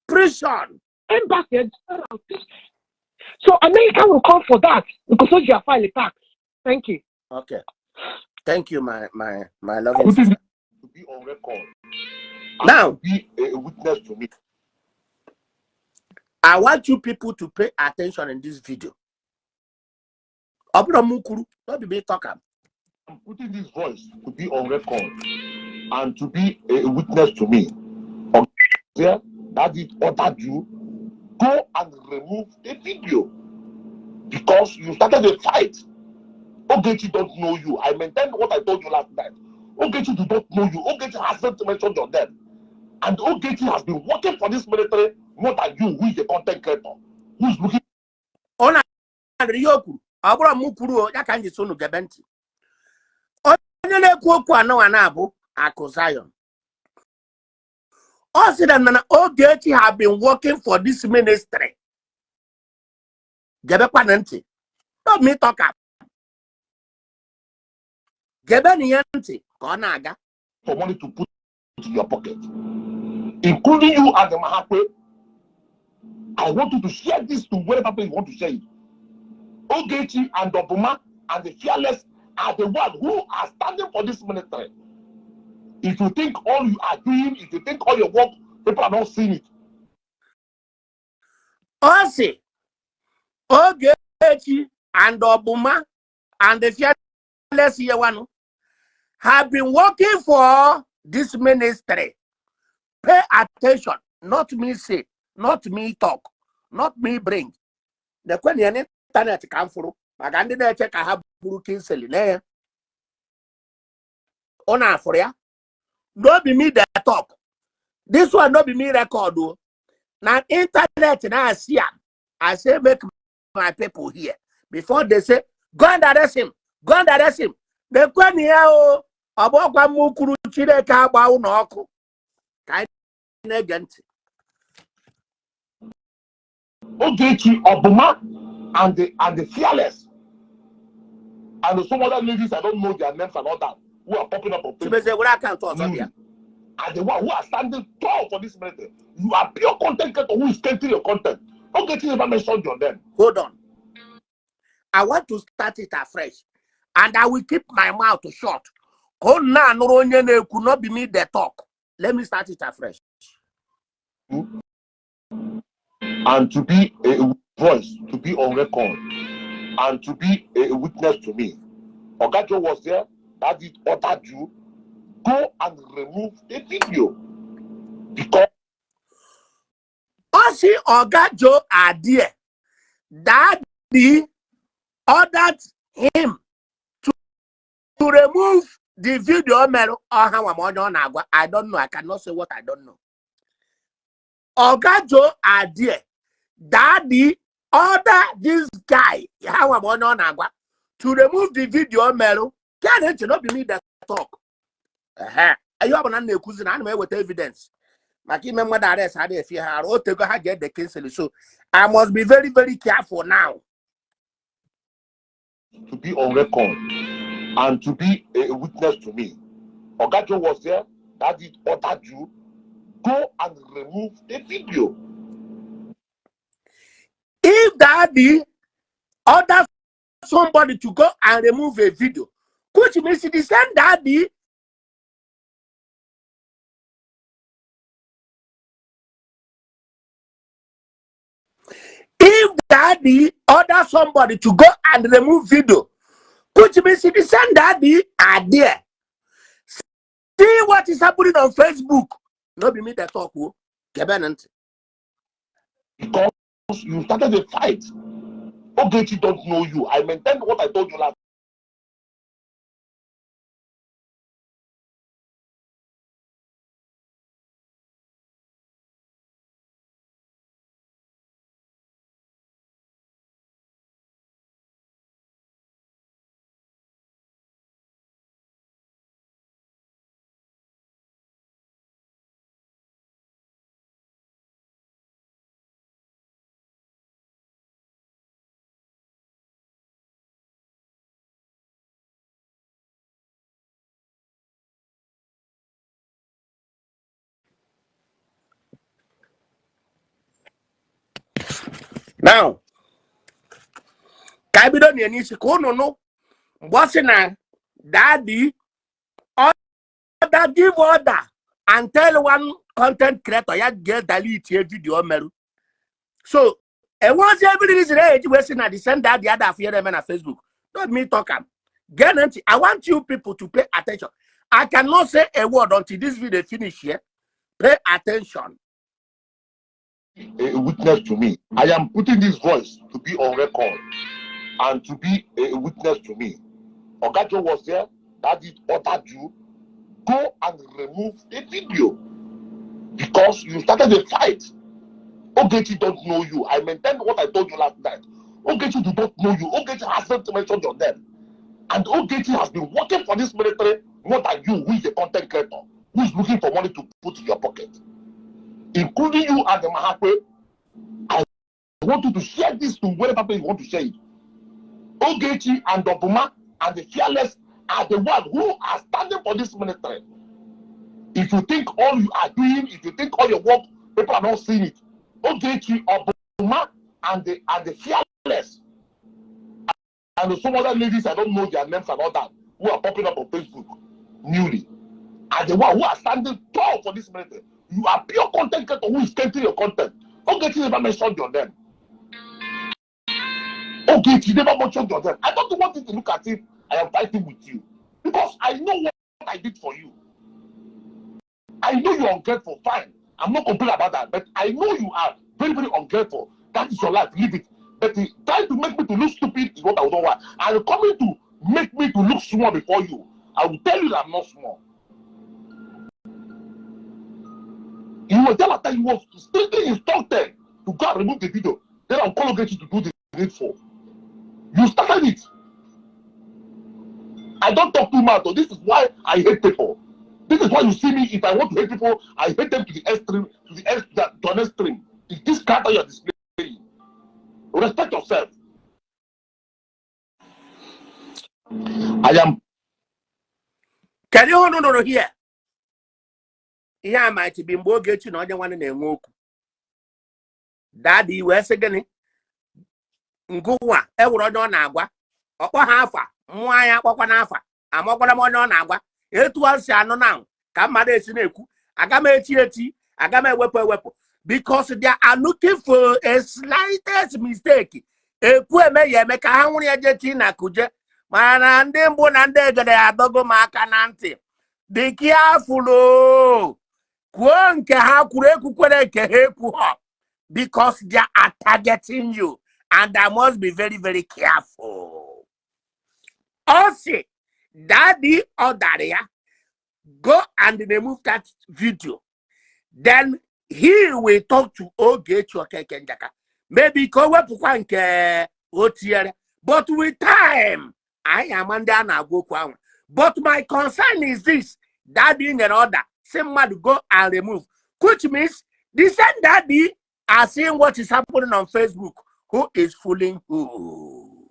Prison. Embassy is aware of this. So America will come for that because o ji a file tax. Thank you. Okay. Thank you, my loving Putting sister. to be on record and Now, to be a witness to me. I want you people to pay attention in this video. Ọ bụrụ m kwuru, no be me talk am. I'm putting this voice to be on record and to be a witness to me. There, that it ordered you go and remove the video because you started a fight. Ogechi don't know you. I maintain what I told you last night. Ogechi do not know you. Ogechi hasn't mentioned your name. And Ogechi has been working for this military more than you, who is a content creator, who is looking Ọ na-adịrị ihe o kwuru. Ọ bụrụ m kwuru o, ya ka m ji sị unu gebe ntị. Onye na-ekwu okwu anọwa na-abụ Akụ Zion. Ọ sị na Ogechi have been working for this ministry. Gebekwana ntị. No me talk am. Gebe na ihe ntị ka ọ na-aga. For money to put in your pocket, including you and the Mahakwe. I want you to share this to wherever you want to share it. Ogechi and Obuma and the Fearless are the ones who are standing for this ministry. If you think all you are doing, if you think all your work, people are not seeing it. Ọ sị Ogechi and Obuma and the Fearless Yewanu have been working for this ministry. Pay attention, not me say, not me talk, not me bring. Nekwe ya n'internet ka m fụrụ maka ndị na-eche ka ha buru Kingsley na ya. Ọ na-afụrụ ya. No be me dey talk. This one no be me record o. Na internet na I see am. I say make my people hear before they say go and arrest him, go and arrest him. Nekwe ya o. Ọ bụ ọkwa m kwuru. Chineke agba ụlọ ọkụ ka anyị na-ege ntị. Ogechi, Obuma, and the Fearless, and some other ladies, I don't know their names and all that, who are popping up on Facebook. Chimezie, were account ọzọ bịa. Are the one who are standing tall for this ministry. You are pure content creator who is creating your content. Ogechi never mentioned your name. Hold on. I want to start it afresh and I will keep my mouth shut ka unu na-anụrụ onye na-ekwu. No be me dey talk. Let me start it afresh. And to be a voice, to be on record, and to be a witness to me. Ogajo was there, that it ordered you, go and remove a video. Because Ọ sị Oga Joe Adie daddy ordered him to remove the video mere ọha nwa ma onye ọ na-agwa. I don't know. I cannot say what I don't know. Oga Joe Adie daddy order this guy ha nwa ma onye ọ na-agwa to remove the video merụ ka na ntị. No be me dey talk. Ehe, ihe ọ bụla m na-ekwuzi na ana m eweta evidence maka ime mmadụ arrest adịghị efi ha arụ otego ha ga-ede Kingsley, so I must be very, very careful now. To be on record and to be a witness to me. Ogajo was there, that it ordered you, go and remove a video. If daddy order somebody to go and remove a video, which means the same daddy, if daddy order somebody to go and remove video, which means the same daddy are there. See what is happening on Facebook. No be me dey talk o. Gebe ntị. Because you started a fight. Ogechi don't know you. I maintained what I told you last. Now, ka anyị bido na n'isi ka unu nụ mgbe ọ sị na daddy order, give order and tell one content creator ya ga delete a video merụ. So enwezi every reason e eji wee sị na the same daddy ada afụ ihe na-eme na Facebook. Not me talk am. Gee ntị. I want you people to pay attention. I cannot say a word until this video finish here. Pay attention. A witness to me. I am putting this voice to be on record and to be a witness to me. Ogajo was there, that it ordered you, go and remove a video because you started a fight. Ogechi don't know you. I maintained what I told you last night. Ogechi do not know you. Ogechi hasn't mentioned your name. And Ogechi has been working for this military more than you, who is a content creator, who is looking for money to put in your pocket. Including you and the Mahakwe. I want you to share this to wherever you want to share it. Ogechi and Obuma and the Fearless are the ones who are standing for this military. If you think all you are doing, if you think all your work, people are not seeing it. Ogechi, Obuma, and the Fearless, and some other ladies, I don't know their names and all that, who are popping up on Facebook newly, are the one who are standing tall for this military. You are pure content creator who is creating your content. Ogechi never mentioned your name. Ogechi never mentioned your name. I don't want you to look at it. I am fighting with you because I know what I did for you. I know you're ungrateful. Fine. I'm not complaining about that, but I know you are very, very ungrateful. That is your life. Leave it. But trying to make me to look stupid is what I don't want. And coming to make me to look small before you, I will tell you that I'm not small. You will tell her that you was strictly instructed to go and remove the video. Then I'll call Ogechi to do the needful. You started it. I don't talk too much. So this is why I hate people. This is why you see me. If I want to hate people, I hate them to the extreme, to the ex, to an extreme. It's this character you are displaying. Respect yourself. I am Kedu ihe unu nụrụ here? Ihe a might be mgbe Ogechi na onye nwanne na-enwe okwu. Daddy wee sị gịnị? Ngụwa ewere onye ọ na-agwa, ọkpọ ha afa, mmụọ anyị akpọkwa n'afa, amakwara m onye ọ na-agwa. Etu ọ si anụ na ka mmadụ esi na-ekwu, aga m eti eti, aga m ewepụ ewepụ, because they are looking for a slightest mistake. Ekwu eme ya eme ka ha nwụrụ ya jee tii na kuje. Mana ndị mbụ na ndị egede ya adọgo m aka na ntị. Dị careful o. Kwuo nke ha kwuru, ekwukwere nke ha ekwu ha, because they are targeting you and I must be very, very careful. Ọ sị daddy order ya go and remove that video, then he will talk to Ogechi Okeke Njaka, maybe ka o wepụkwa nke o tinyere. But with time, anyị ama ndị a na-agwa okwu ahụ. But my concern is this: daddy nyere order si mmadụ go and remove, which means the same daddy are seeing what is happening on Facebook. Who is fooling who?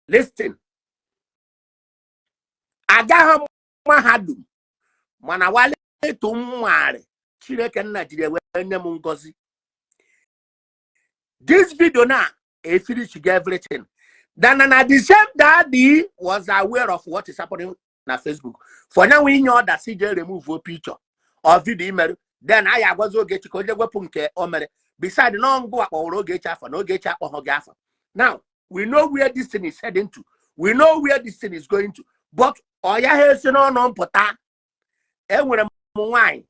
Listen, agaghị m mahadum, mana wale etu m nwari Chineke nna jiri wee nye m ngozi. This video now e finish everything. Then na the same daddy was aware of what is happening na Facebook for now inye order si jee remove picture or video imerụ. Then anyị agwazi Ogechi ka o jee wepụ nke o mere. Beside na ngụ akpọwụrụ Ogechi afọ na Ogechi akpọghọ gị afọ. Now we know where this thing is heading to. We know where this thing is going to, but ọ ya ha esi n'ọnụ mpụta. Enwere m nwaanyị,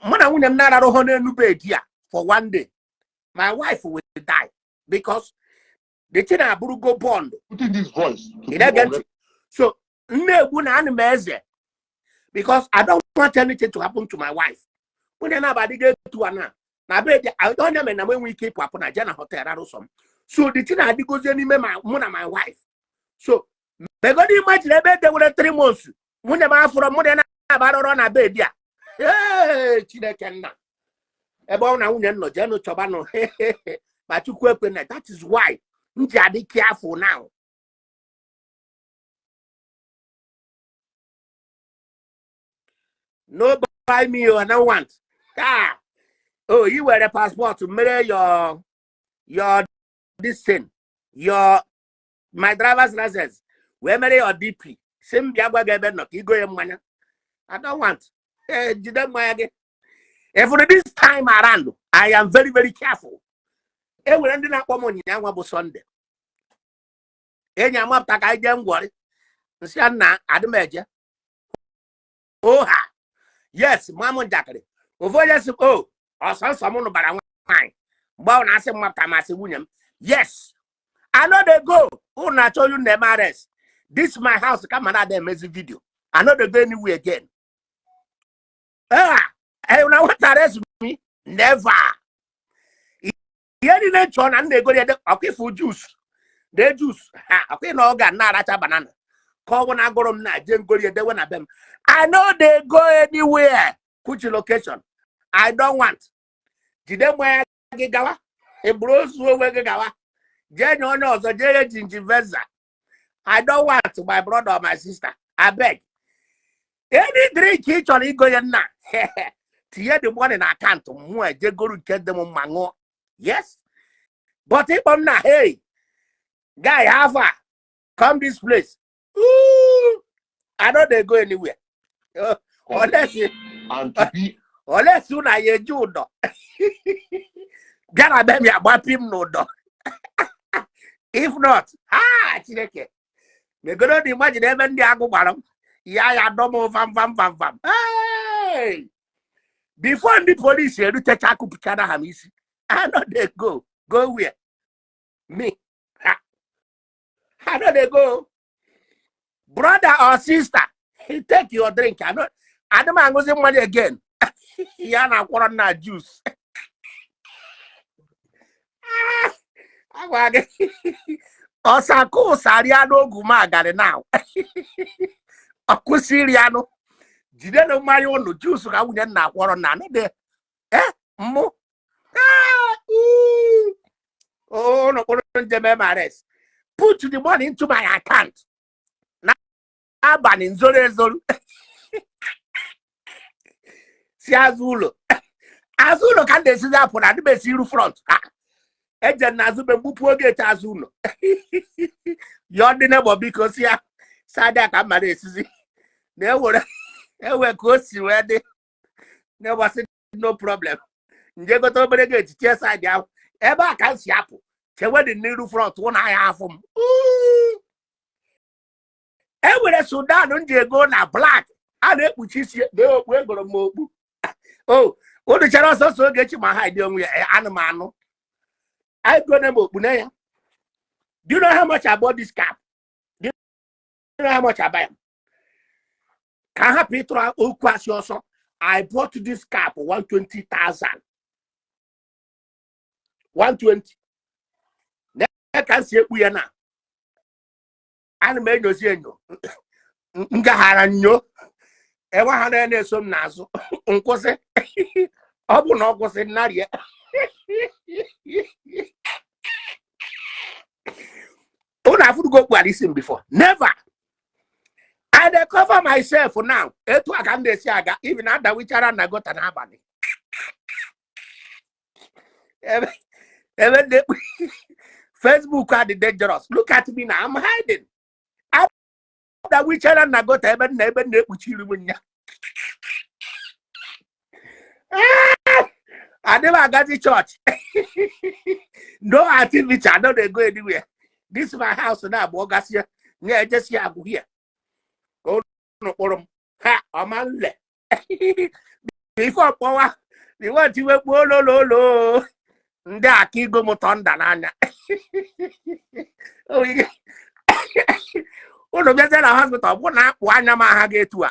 mụ na nwunye m na-ararụhụ n'elu bed a for one day, my wife will die, because the thing abụrụgo bond. Putting this voice to Ị be na-ege on ntị? So nna-egbu na anụ m eze, because I don't want anything to happen to my wife. Nwunye na-abadịgo etu a na bed, onye mere na m enwe ike ịpụ apụ na je na hotel rarụ sọ m. So the thing adịgozie n'ime ma mụ na my wife. So megodi imagine ebe edewere 3 months, nwunye m afụrọ mụ na ya na-abarọrọ na bed a. Hey, Chineke nna, ebe ọ na nwunye m nọ jeenụ chọbanụ ma Chukwu ekwe na. That is why m ji adị careful now. No buy me o, I don't want. Ah, oh, you were passport mere your this thing, your my driver's license wee mere your DP si m bịa gwa gị ebe nọ ka igo ya mmanya. I don't want. Eh, jide mmanya gị. If for this time around, I am very, very careful. E nwere ndị na-akpọ m ụnyaahụ nwa bụ Sunday, enyi amapụta ka anyị jee ngwọrị, nsị ya nna adị m eje. Oha, yes, ma m njakịrị ofu onye sị o ọsọ nsọ m nụbara nwaanyị mgbe ọ na-asị m mapụta masị nwunye m. Yes, I no dey go. Unu na-achọ onye na-eme arrest. This my house ka ma na-ada emezi video. I no dey go anywhere again. Ah, eh, una want arrest me. Never. Ihe niile chọọ na m na-egori ede ọkwa ifu juice na juice ha ọkwa na ọ ga na-aracha banana ka ọ bụ na agụrụ m na je ngori edewe na be m. I no dey go anywhere. Kuchi location I don't want. Jide mmanya gị gawa, eburu ozu onwe gị gawa, jee nye onye ọzọ, jee nye jinjiveza. I don't want, my brother or my sister, abeg. Any drink ị chọrọ igonye nna, tinye the money na account mụ, ejegoro nke dị m mma ṅụọ. Yes, but ịkpọ m na, "Hey guy, how far? Come this place." Ooh, I no dey go anywhere. Unless and to be unless unu ya eji ụdọ bịa na be m ya gbapi m n'ụdọ. If not, ha Chineke megodo na imagine ebe ndị agụ gbara m ya ya dọ m vam vam vam vam. Hey! Before ndị polisi erutecha akụpụchara ha m isi. I no dey go. Go where? Me? Ha. I no dey go. Brother or sister, take your drink. I no, adị m aṅụzi mmanya again. Ya na-akwọrọ nna juice. Agwa gị ọsakụ sarịa n'ogu magarị now. Ọ kwụsị iri anụ, jidenụ mmanya ụnụ, juice ka nwunye nna akwọrọ nna anụ dị eh mmụ. Ah, ooh. Ụnụ kpụrụ njem MRS, put the money into my account n'abalị nzoro ezoru si azụ ụlọ, azụ ụlọ ka m na-esizi apụ na adị m esi iru front. Ha eje na azụ be mgbupụ oge eche azụ ụlọ yọọ ndị neighbour, biko, si ya sadị ka m mara esizi na ewere ewe ka o si wee dị n'ụbọchị. No problem. Nje gote obere gate tie side ahụ ebe a ka m si apụ, chewe dị n'iru front ụnụ ahịa afụ m. Uu! E nwere Sudan m ji ego na black a na-ekpuchi isi na okpu egoro m okpu o unu chere ọsọsọ Ogechi ma ha dị onwe ya. Anụ m anụ egone m okpu na ya. Do you know how much I bought this cap? Do you know how much I buy am? Ka m hapụ ịtụrụ okwu asị ọsọ, I bought this cap 120,000, 120. Na ka m si ekpu ya na ana m enyozi enyo ngaghara nyo enwe ha na-eso m n'azụ nkwụsị. Ọ bụ na ọ kwụsị nnarị ya. Unu afụrugo okpu ala isi m before? Never. I dey cover myself now. Etu a ka m na-esi aga, even adawichara na gutter n'abalị ebe ebe na-ekpu Facebook adị dangerous. Look at me now, I'm hiding. Adawichara na gutter ebe na ebe na-ekpuchi iru m nya. Adị m agazi church, no activity. I no dey go anywhere. This my house na abụọ gasịa na-ejesi agwụ here ka ụnụ kpụrụ m ha ọma nle ife ọkpọwa iwe kpuo olololo ndị aka igo m tọnda n'anya. Ụnụ bịazie na hospital, ọ bụ na akpụ anya m aha ga-etu a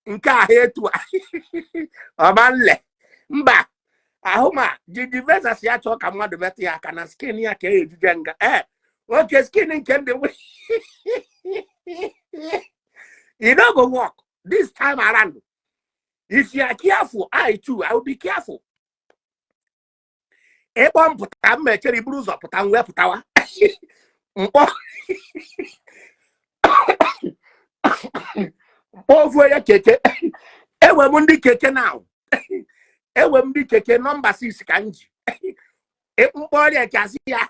nke ahụ etu a ọma nle mba ahụ ma jiji vesa si ya chọọ ka mmadụ metụ ya aka na skin ya ka e ejije nga ee oke skin nke ndị e no go work this time around. If you are careful, I too, I will be careful. Ịkpọ m pụta m mechere iburu ụzọ pụta m wee pụtawa mkpọ mkpọ ofu onye keke. Enwe m ndị keke na enwe m ndị keke nọmba 6 ka m ji mkpọ ọrịa nke asị ya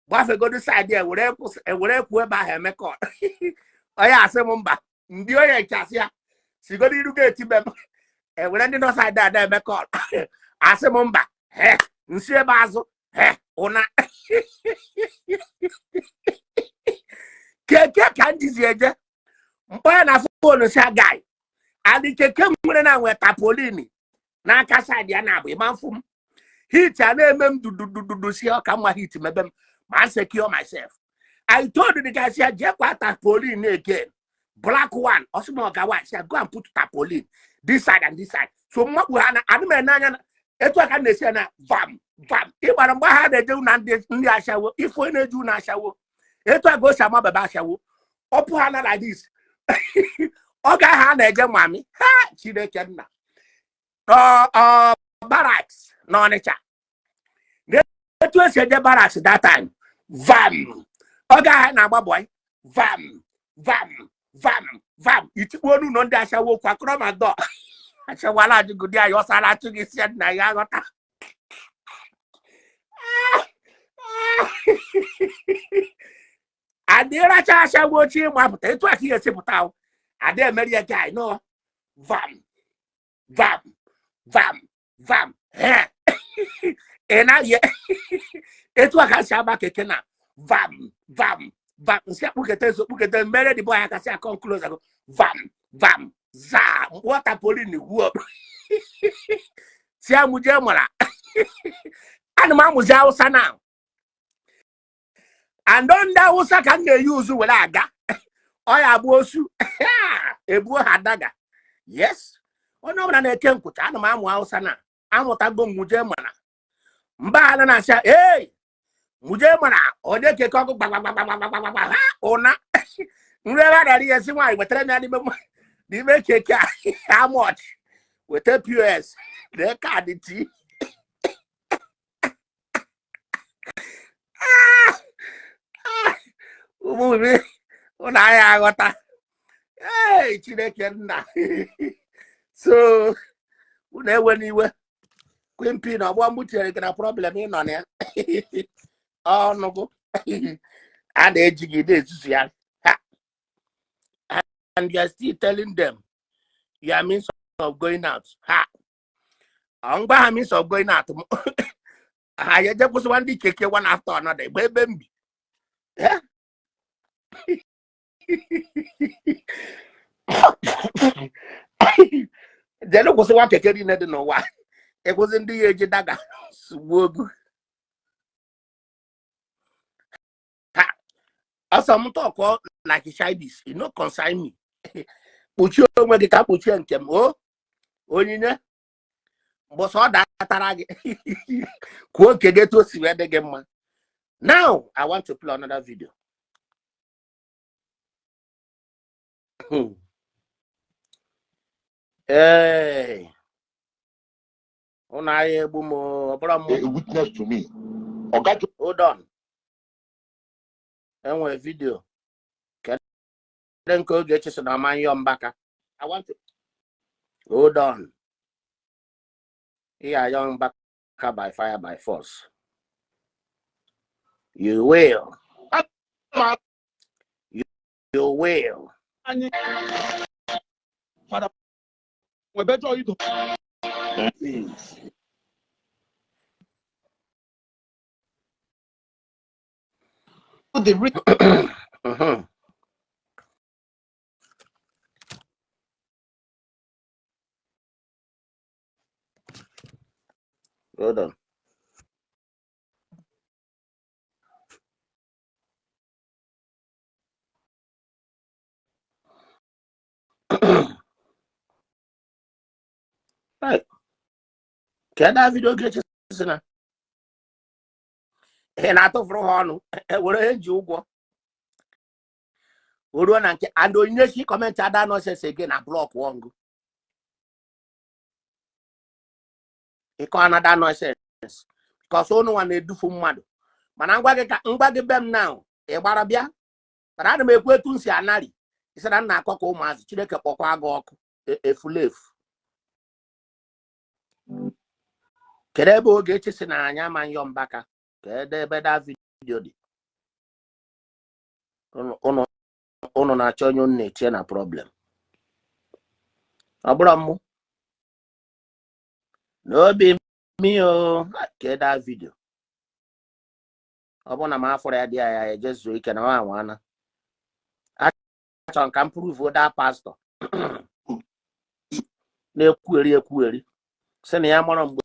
gbafegodo side ewere ewere kwuo ebe ahụ emekọ onye asị m mba ndị onye nke asị ya sigodo iru gate be m ewere ndị nọ side ada emekọ asị m mba he nsi ebe azụ he ụna keke ka m jizi eje mkpọ ya na phone si agaghị adị keke m nwere na nwe tarpaulin n'aka side ya na-abụ ịma mfụ m heat a na-eme m dududududu si ọka mma heat mebe m ma secure myself. I told the guy si jee kwa tarpaulin again, black one. Ọsị m ọga white, si go and put tarpaulin this side and this side. So mmakpu ha na adị m ene anya na Etu a ka m na-esi ya na vam vam. Ị gbara mgbe ha na-eje na ndị ashawo, ife onye na-eje ụlọ ashawo, etu a ka o si ama baba ashawo. Ọ pụ ha na like this, ọ ga ha na-eje mami ha. Chineke nna, ọ barracks na Ọnịcha, etu esi eje barracks that time, vam, ọ ga ha na-agba boy, vam vam vam vam, itikpuo n'ụlọ ndị ashawo kwakọrọ ma dọ ashawala ajụgụdị anyị ọsara achụ gị si nna ya aghọta. Adịracha ashawo ochie ịmapụta etu a ka ihe esi pụta ahụ ada emeri ya guy no vam vam vam vam he ị naghị etu a ka si agba keke na vam vam vam nsị akpụkete nso kpụkete mere dị boy aka si akọ close ago vam vam za water polin gwuo si amụje mara. Ana m amụzi Hausa na and ndị Hausa ka m na-eyi uzu were aga ọ ya abụ osu ebuo ha daga. Yes, onye ọbụla na-eke nkwụcha. Ana m amụ Hausa na amụtago m muje mara mba ala na-asị ei muje mara onye keke ọkụ gbagbagbagbagbagba ha ụna nri ebe a nara ihe si nwaanyị wetara m ya n'ime keke a how much weta POS lee kaadị tii. Ụmụ ụnụ anyị aghọta. Ee, Chineke nna, so unu ewe n'iwe. Queen P na ọgbọ mgbu tinyere gị na problem ị nọ na ya ọnụgụ a na-eji gị na-ezuzu ya ha, and you are still telling them your means of going out. Ha ngwa ha means of going out ha ya eje kwụsịwa ndị keke one after another gba ebe m bi. Jere kwụsịwa keke niile dị n'ụwa, ịkwụsị ndị ya eji daga sugbuo ogu ha. Ọsọ m tọkọ like Chinese, e no concern me. Kpuchie onwe gị ka kpuchie nke m. O onyinye mbọsọ ọ datara gị kwuo nke gị etu o si wee dị gị mma. Now I want to play another video. Ee, ụnụ agha egbu m, ọ bụrụ m. A witness to me. Oga Hold on, enwere video kedu nke Ogechi sị na ọma nyọ Mbaka. I want to hold on. Ihe ayọ Mbaka by fire by force. You will. You will. Anyị fada nwebe chọọ ido. The Hold on. Right. Ka that video Ogechi sị na ị na-atụfuru ha ọnụ were ihe ji ụgwọ o ruo na nke and Onyinyechi comment ada nonsense again na block ọngụ ịkọ another nonsense because ụnụ nwa na-edufu mmadụ. Mana ngwa gị ka ngwa gị be m now ị gbara bịa, mana ana m ekwu etu m si anarị isi na nna akọ ka ụmụazị. Chineke kpọkwa gị ọkụ efulefu. Kedu ebe Ogechi si na anyị ama nyọ Mbaka? Kedu ebe that video dị? Ụnụ na-achọ onye unu na-etinye na problem. Ọ bụrụ mụ n'obi mi o, kedu that video? Ọ bụrụ na m afọrọ ya dị ya ya eje zuo ike na nwa anwana. Achọrọ m ka m prove that pastor na-ekwugheri ekwugheri sị na ya mara mgbe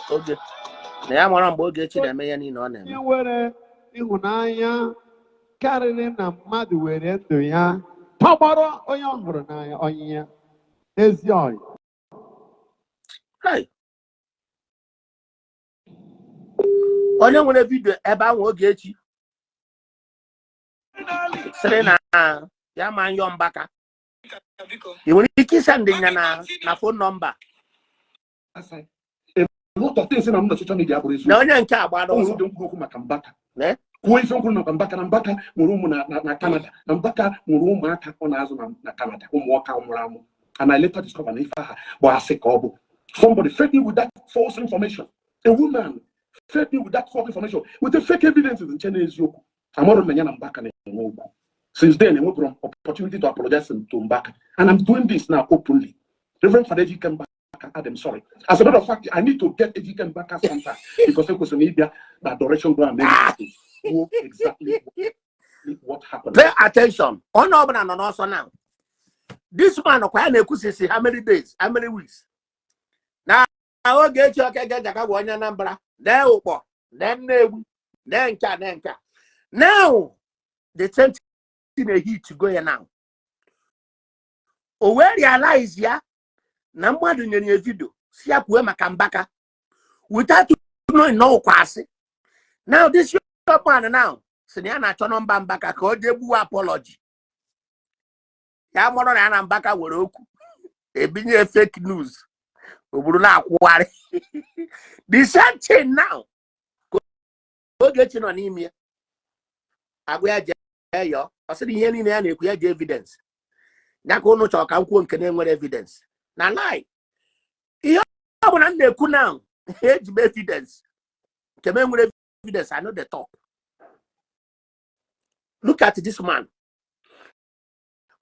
oge na ya mara mgbe Ogechi na-eme ihe niile ọ na-eme. Onye nwere ịhụnanya karịrị na mmadụ were ndụ ya tọgbọrọ onye ọ hụrụ n'anya onye ya ezi ọyị. Hey. Onye nwere video ebe ahụ Ogechi sịrị na ya ma nyọ Mbaka, ị nwere ike isend ya na phone number. A lot of things na m na social media bụrụ Na eziokwu. onye nke a gbara O nwere ọsọ. oge m kwuru okwu maka Mbaka, Ne? kwuo ife nkwuru maka Mbaka, na Mbaka nwere ụmụ na Canada, na Mbaka nwere ụmụaka ọ na-azụ na Canada, ụmụaka nwụrụ anwụ. And I later discovered na ife aha bụ asị ka ọ bụ. Somebody fed me with that false information. A woman fed me with that false information with the fake evidences nche n'eziokwu. Amarụ m na ya na Mbaka na-enwe okwu. Since then, enwebụrụ m opportunity to apologize to Mbaka, and I'm doing this now openly. Reverend Father Ejike Mbaka, I'm sorry. As a matter of fact, I need to get Ejike Mbaka's contact because ekwesịrị m ịbịa na adoration ground kwuo exactly what happened. Pay attention. Onye ọbụla nọ n'ọsọ now. This man kwa ya na-ekwusisi how many days, how many weeks, na Ogechi Okeke Njaka bụ onye Anambra, dee Ụkpọ, dee Nnewi, dee nke a, dee nke a. Now the same thing na-ehit go ya now. O wee realize ya na mmadụ nyere ya video si ya kwuo maka Mbaka without knowing na ọkwa asị. Now this young man now si na ya na-achọ number Mbaka ka o jee gbuo apology. Ya mụrụ na ya na Mbaka nwere okwu, ebinye fake news, o buru na-akwụgharị. The same thing now ka Ogechi nọ n'ime ya. Agwa ya jee yọọ, ọ sịrị ihe niile ya na-ekwu ya ji evidence ya. Ka ụnụ chọrọ ka m kwuo nke na-enwere evidence na lie. Ihe ọ bụla m na-ekwu now, eji m evidence. Nke m enwere evidence, I know the talk. Look at this man.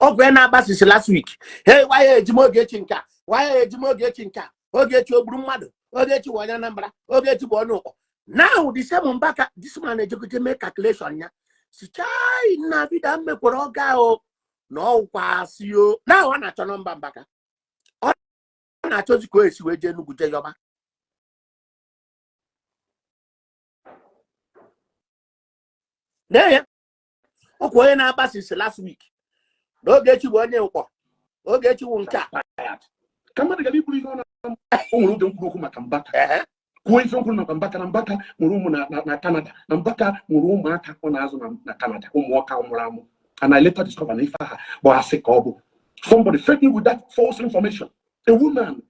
Ọgwụ ya na-agbasisi last week, hey, waya ejim Ogechi nka, waya ejim Ogechi nka, Ogechi o gburu mmadụ, Ogechi bụ onye Anambra, Ogechi bụ onye Ụkpọ. Now the same Mbaka this man ejegoje mee calculation ya, si chai na video m mekwara ọga o na ọgwụkwa asị o. Now ọ na-achọ number Mbaka, ọ na-achọzi ka o esi wee jee Enugu jee yọba. Lee ya, ọkwa onye na-agbasisi last week na Ogechi bụ onye Ụkpọ, Ogechi wụ nke a. Ka mmadụ gara iburu ihe ọ na o nwere oge m kwuru okwu maka Mbaka, kwuo ife nkwuru maka Mbaka, na Mbaka nwere ụmụ na Canada, na Mbaka nwere ụmụaka ọ na-azụ na Canada, ụmụaka nwụrụ anwụ. And I later discovered na ife aha bụ asị ka ọ bụ. Somebody fed me with that false information. A woman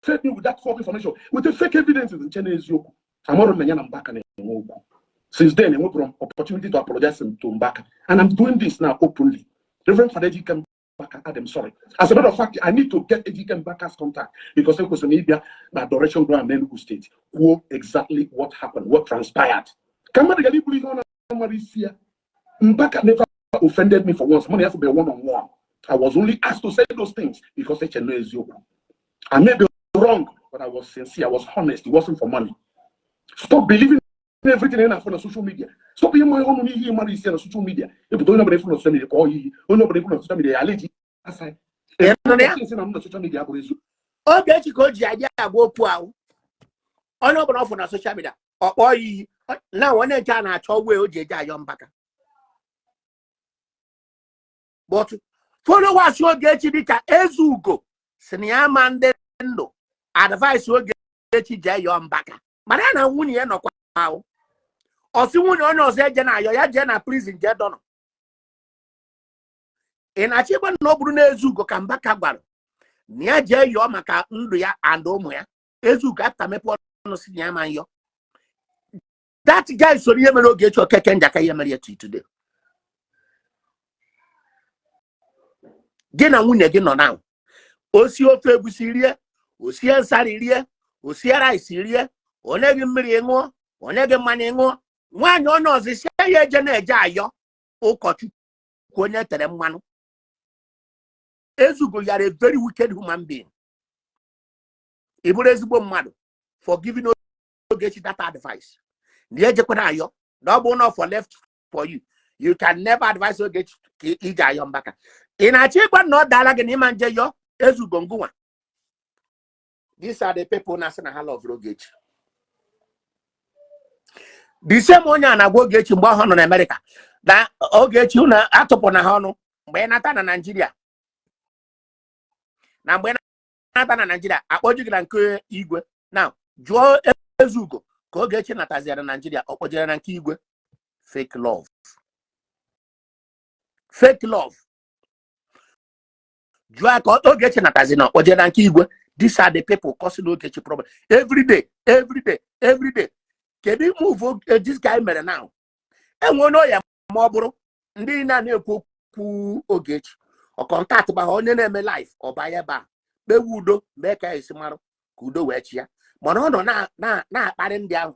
fed me with that false information with the fake evidences nche n'eziokwu. Amarụ m na ya na Mbaka na-enwe okwu. Since then, enwebụrụ m opportunity to apologize to Mbaka, and I'm doing this now openly. Reverend Father Ejike Mbaka, I'm sorry. As a matter of fact, I need to get Ejike Mbaka's contact because ekwesịrị m ịbịa na adoration ground n'Enugu State kwuo exactly what happened, what transpired. Ka mmadụ gara iburu ihe ọ na-amara isi ya. Mbaka never offended me for once. Money has to be one on one. I was only asked to say those things because eche no eziokwu. I may be wrong, but I was sincere. I was honest. It wasn't for money. Stop believing everything in na social media. Stop ihe mmanya ọnụ n'ihe mara isi na social media. Ịpụta onye ọbụla ịfụ na social media ka ọ yiyi. Onye ọbụla ịfụ na social media ya aleji. Asa. Ị nụrụ ya? Sị na m na social media abụrụ eziokwu. Ogechi ka o ji adị agwa okwu ahụ. Onye ọbụla ọ fụ na social media, ọ kpọọ ya iyi. Na onye nke a na-achọ wee o ji eje ayọ Mbaka, but followers Ogechi dịka Ezeugo si na ya ma ndị ndụ advice Ogechi jee yọọ Mbaka, mana ya na nwunye ya nọkwa ahụ. Ọ sị nwunye onye ọzọ eje na ayọ ya, jee na prison, jee dọnọ. Ị na-achọ ịgwa na ọ bụrụ na Ezeugo ka Mbaka gwara na ya jee yọọ maka ndụ ya and ụmụ ya, Ezeugo apụta mepe ọnụ si na ya ma nyọ? That guy soro ihe mere Ogechi Okeke Njaka, ihe mere ya till today. Gị na nwunye gị nọ na osi ofe egusi rie, osie nsara rie, osie rice rie, onye gị mmiri ṅụọ, onye gị mmanya ṅụọ. Nwaanyị onye ọzọ si ya eje na-eje ayọ ụkọchukwu onye tere mmanụ. Ezeugo, you are a very wicked human being. Ị bụrụ ezigbo mmadụ for giving Ogechi that advice na ejekwana ayọ, na ọ bụ na for left for you, you can never advise Ogechi ka iji ayọ Mbaka. Ị na-achọ ịgwa na ọ daala gị na ịma nje yọọ Ezeugo ngụnwa? These are the people na-asị na ha love Ogechi. The same onye a na-agwa Ogechi mgbe ahụ nọ na Amerịka na Ogechi unu atụpụ na ha ọnụ mgbe ị nata na Naịjirịa, na mgbe ị nata na Naịjirịa akpọju gị na nke igwe. Na jụọ Ezeugo ka Ka Ogechi nataziara Naijiria, ọ kpọjere na nke igwe. Fake love, fake love. Jụọ ka Ogechi natazi na ọ kpọjere na nke igwe. These are the people causing Ogechi problem every day, every day, every day. Kedu move this guy mere now? Enwe onye ọya, ma ọ bụrụ ndị na-ekwu okwu Ogechi, ọ contact gba ha, onye na-eme live, ọba ya ebe a kpewe udo, mee ka esi marụ ka udo wee chi ya. Mana ọ nọ na-akparị ndị ahụ,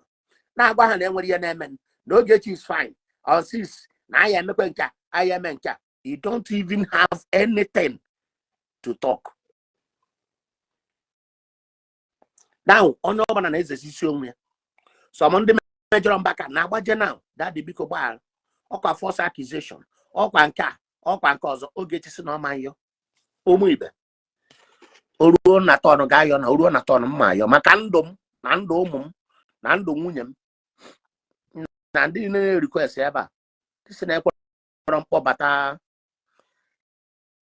na-agwa ha na enwere ihe na-eme, na Ogechi is fine on six, na aya emekwe nke a, aya eme nke a. You don't even have anything to talk now. Onye ọbụla na-ezesi isi onwe ya. Some ndị mejọrọ Mbaka na-agbaje now, "Daddy, biko gbaghara." Ọkwa false accusation, ọkwa nke a, ọkwa nke ọzọ. Ogechi si na ọma nyọ ụmụ ibe. O ruo na turn ga-ayọ, na o ruo na turn mma ayọ maka ndụ m na ndụ ụmụ m na ndụ nwunye m na ndị na-request ebe a si na ekwerọ mkpọbata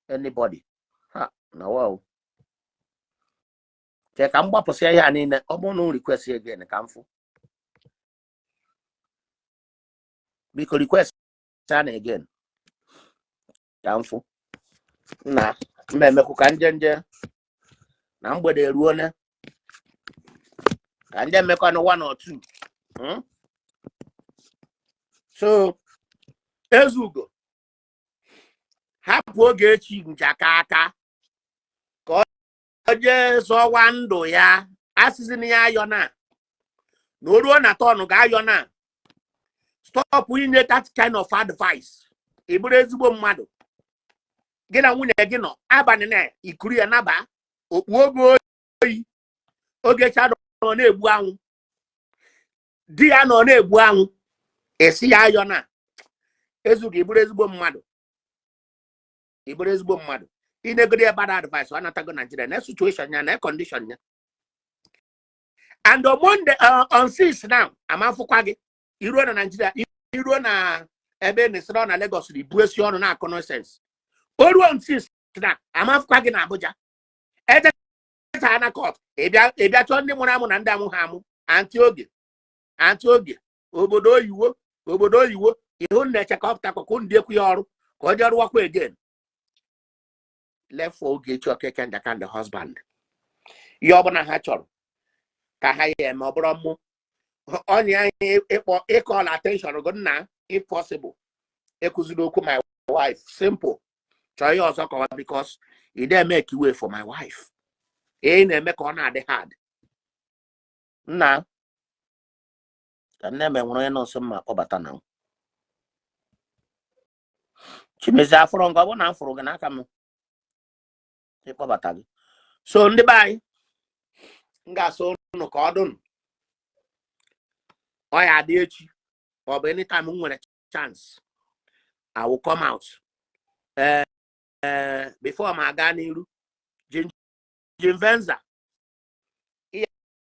anybody ha na wow. Chee ka m gbapụsịa ihe a niile. Ọ bụrụ na m request again, ka m fụ. Biko request a na again ka m fụ na mma emekwu ka nje nje na mgbede eruone, ka nje mmekọ one or two. So Ezugo, hapụ Ogechi njaka aka ka ọ jee zọwa ndụ ya. Asịzina ya ayọ na o ruo na turn ga-ayọ na stop inye that kind of advice. Ị bụrụ ezigbo mmadụ, gị na nwunye gị nọ abalị na ikuru ya naba okpu oge oyi. Ogechi nọ na-egbu anwụ, di ya nọ na-egbu anwụ, esi ya ayọ na. Ezugo, ị bụrụ ezigbo mmadụ, ị bụrụ ezigbo mmadụ, ị na-egodi ya bad advice. Ọ natago Nigeria na situation ya na condition ya, and on Monday, on 6 now, amafụkwa gị iruo na Nigeria, iruo na ebe na-esere na Lagos, ibu esi ọnụ na-akọ nonsense. O ruo on 6 na amafụkwa gị na Abuja, ejecha na court, ịbịa chọọ ndị mụrụ amụ na ndị amụ ha amụ. Aunty Oge, Aunty Oge, obodo oyiwo, obodo oyiwo, ihu na-eche ka ọ pụtakwa ka ndị ekwu ya ọrụ ka ọ jee rụwakwa again. Left for Ogechi Okeke Njaka and the husband, ihe ọbụla ha chọrọ ka ha ya eme. Ọ bụrụ mụ ọnya anyị ịkpọ ịcall attention go nna, if possible, ekụziri okwu my wife. Simple. Chọọ ihe ọzọ kọwa, because ị dey make way for my wife. Ị na-eme ka ọ na-adị hard nna ka nne m enwere onye nọ nso mma kpọbata na Chimezie afụrụ nga. Ọ bụrụ na m fụrụ gị n'aka m ịkpọbata gị. So ndị be anyị, m ga-asụ unu ka ọ dụnụ. Ọ ya adị echi ma ọ bụ anytime m nwere chance, I will come out. Ee, before m aga n'iru, Jim Venza, ihe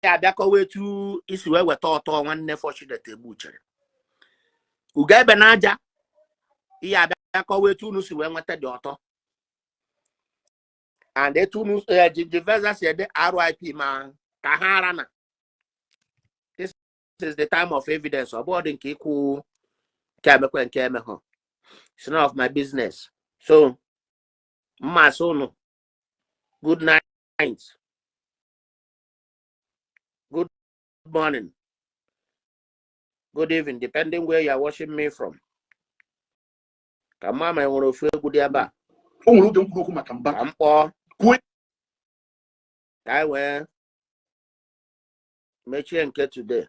abịakọwa etu isi wee weta ọtọ nwanne Fortunate Egbuchere Ugo ebe n'aja. Ihe abịakọwa etu unu si wee nweta dị ọtọ and etu unu Jim Venza si ede RIP ma ka ha ara na this is the time of evidence. Ọ bụghị nke ikwu nke emekwe nke emeghọ. It's none of my business. So mma asị unu good night, good morning, good evening, depending where you are watching me from. Ka mma ma enwere ofu egwu dị ebe a. O nwere oge m kwuru okwu maka Mbaka. Ka m kpọọ kwuo ka anyị wee mechie nke today.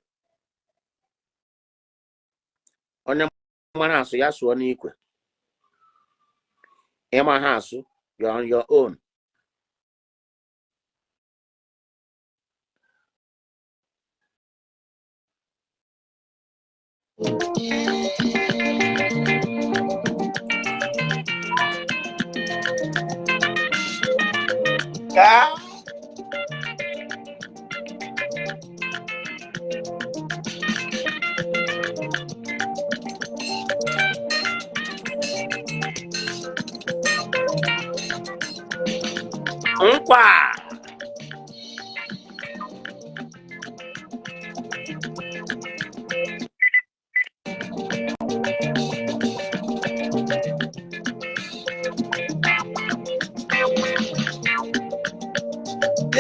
Onye mara asụ ya sụọ n'ikwe, ịma ha asụ, you're on your own. Ka nkwa.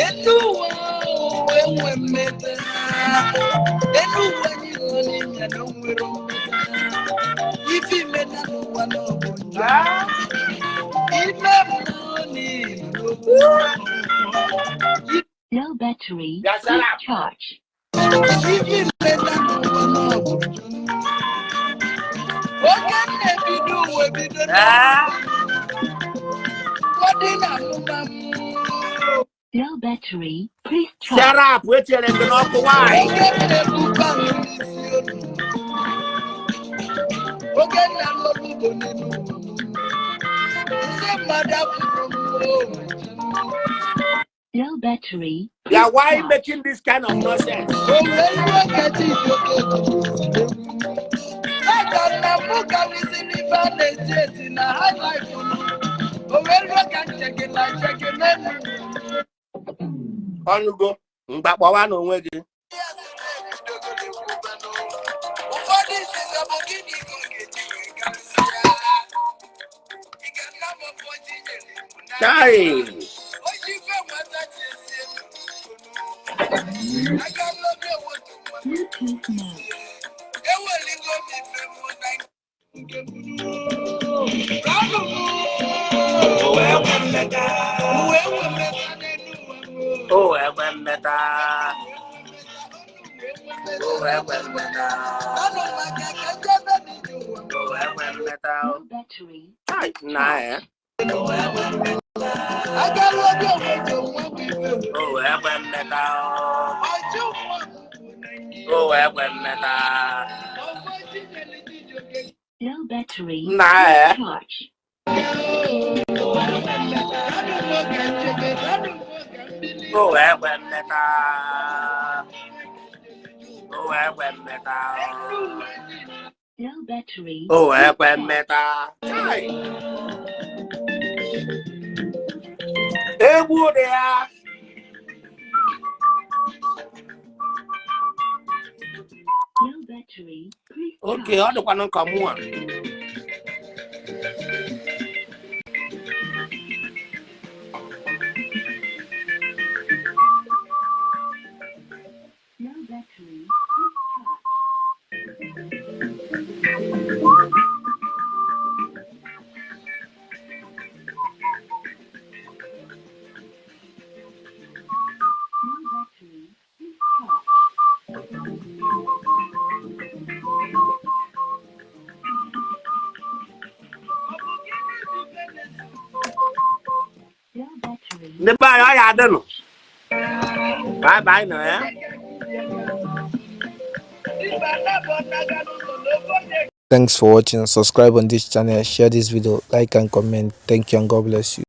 Elu ụwa ụwa enwe mmeta. Elu ụwa anyị nọ n'ime ya na o nwere mmeta. Ife imeta n'ụwa na ọ bụ njọ. Ime mmụọ n'ihi n'okwu. Low battery, Bịa shut please up. charge. Ife imeta n'ụwa na ọ bụ njọ. Oge m na-ebido ụwa ebido ụfọdụ na-amụma m. Low battery, please charge. Shut up. Etinyere gị n'ọkụ nwaanyị. Oge m na-ebuba m n'isi olu. Oge m na-alọrụ ugbo n'elu ụwa m. Ndị mmadụ abụrụ m onwe. Low battery, Yeah, please why charge. making this kind of nonsense? O wee ruo ka Chijioke jiri egwu. Aka na mụ karịsịrị ife a na-eti eti na high life nụ. O wee ruo ka ncheke na ncheke n'elu. Ọnụgo mgbakpọwa n'onwe gị. Ụfọdụ izizi ọ bụ gịnị ka ọ ga-eji wee karịsịa? Ị ga-ana m ụfọdụ nyere iwu na Chai. Oji ife nwata ji esi elu aka nlobi owotu nwa. Bluetooth mode. Eweligo m ife mụ na nke buru ranụ m. Uwe enwe mmeta, uwe enwe mmeta n'elu ụwa m. O egbe mmeta. O egbe mmeta. Anụ maka ka njebe n'ije ụwa. O egbe mmeta. Low battery, Chai, nna ya. Agara obi onwe nwa bụ ife. O egbe mmeta. Ọjọ nwa bụ na nke. O egbe mmeta. Ọgbọ Chinyere Chijioke. Low battery, Nna please ya. charge. Ranụ m oge nchebe, ranụ m oge mbili. O egbe mmeta. O egbe mmeta. Elu ụwa niile. Low battery, O please egbe charge. mmeta. Chai. Egwu dị ya. Low battery, please Oke, charge. ọ dịkwanụ ka mụnwa. Low battery, please charge. Low battery, please charge. Ọ bụ gịnị bụ ife na-ese? Low battery, Ndị be anyị ọ ya adịnụ. Bye bye nọ ya. Ibe anabọ nnaga n'ụzọ na ofe onye. Thanks for watching. Subscribe on this channel, share this video, like and comment. Thank you and God bless you.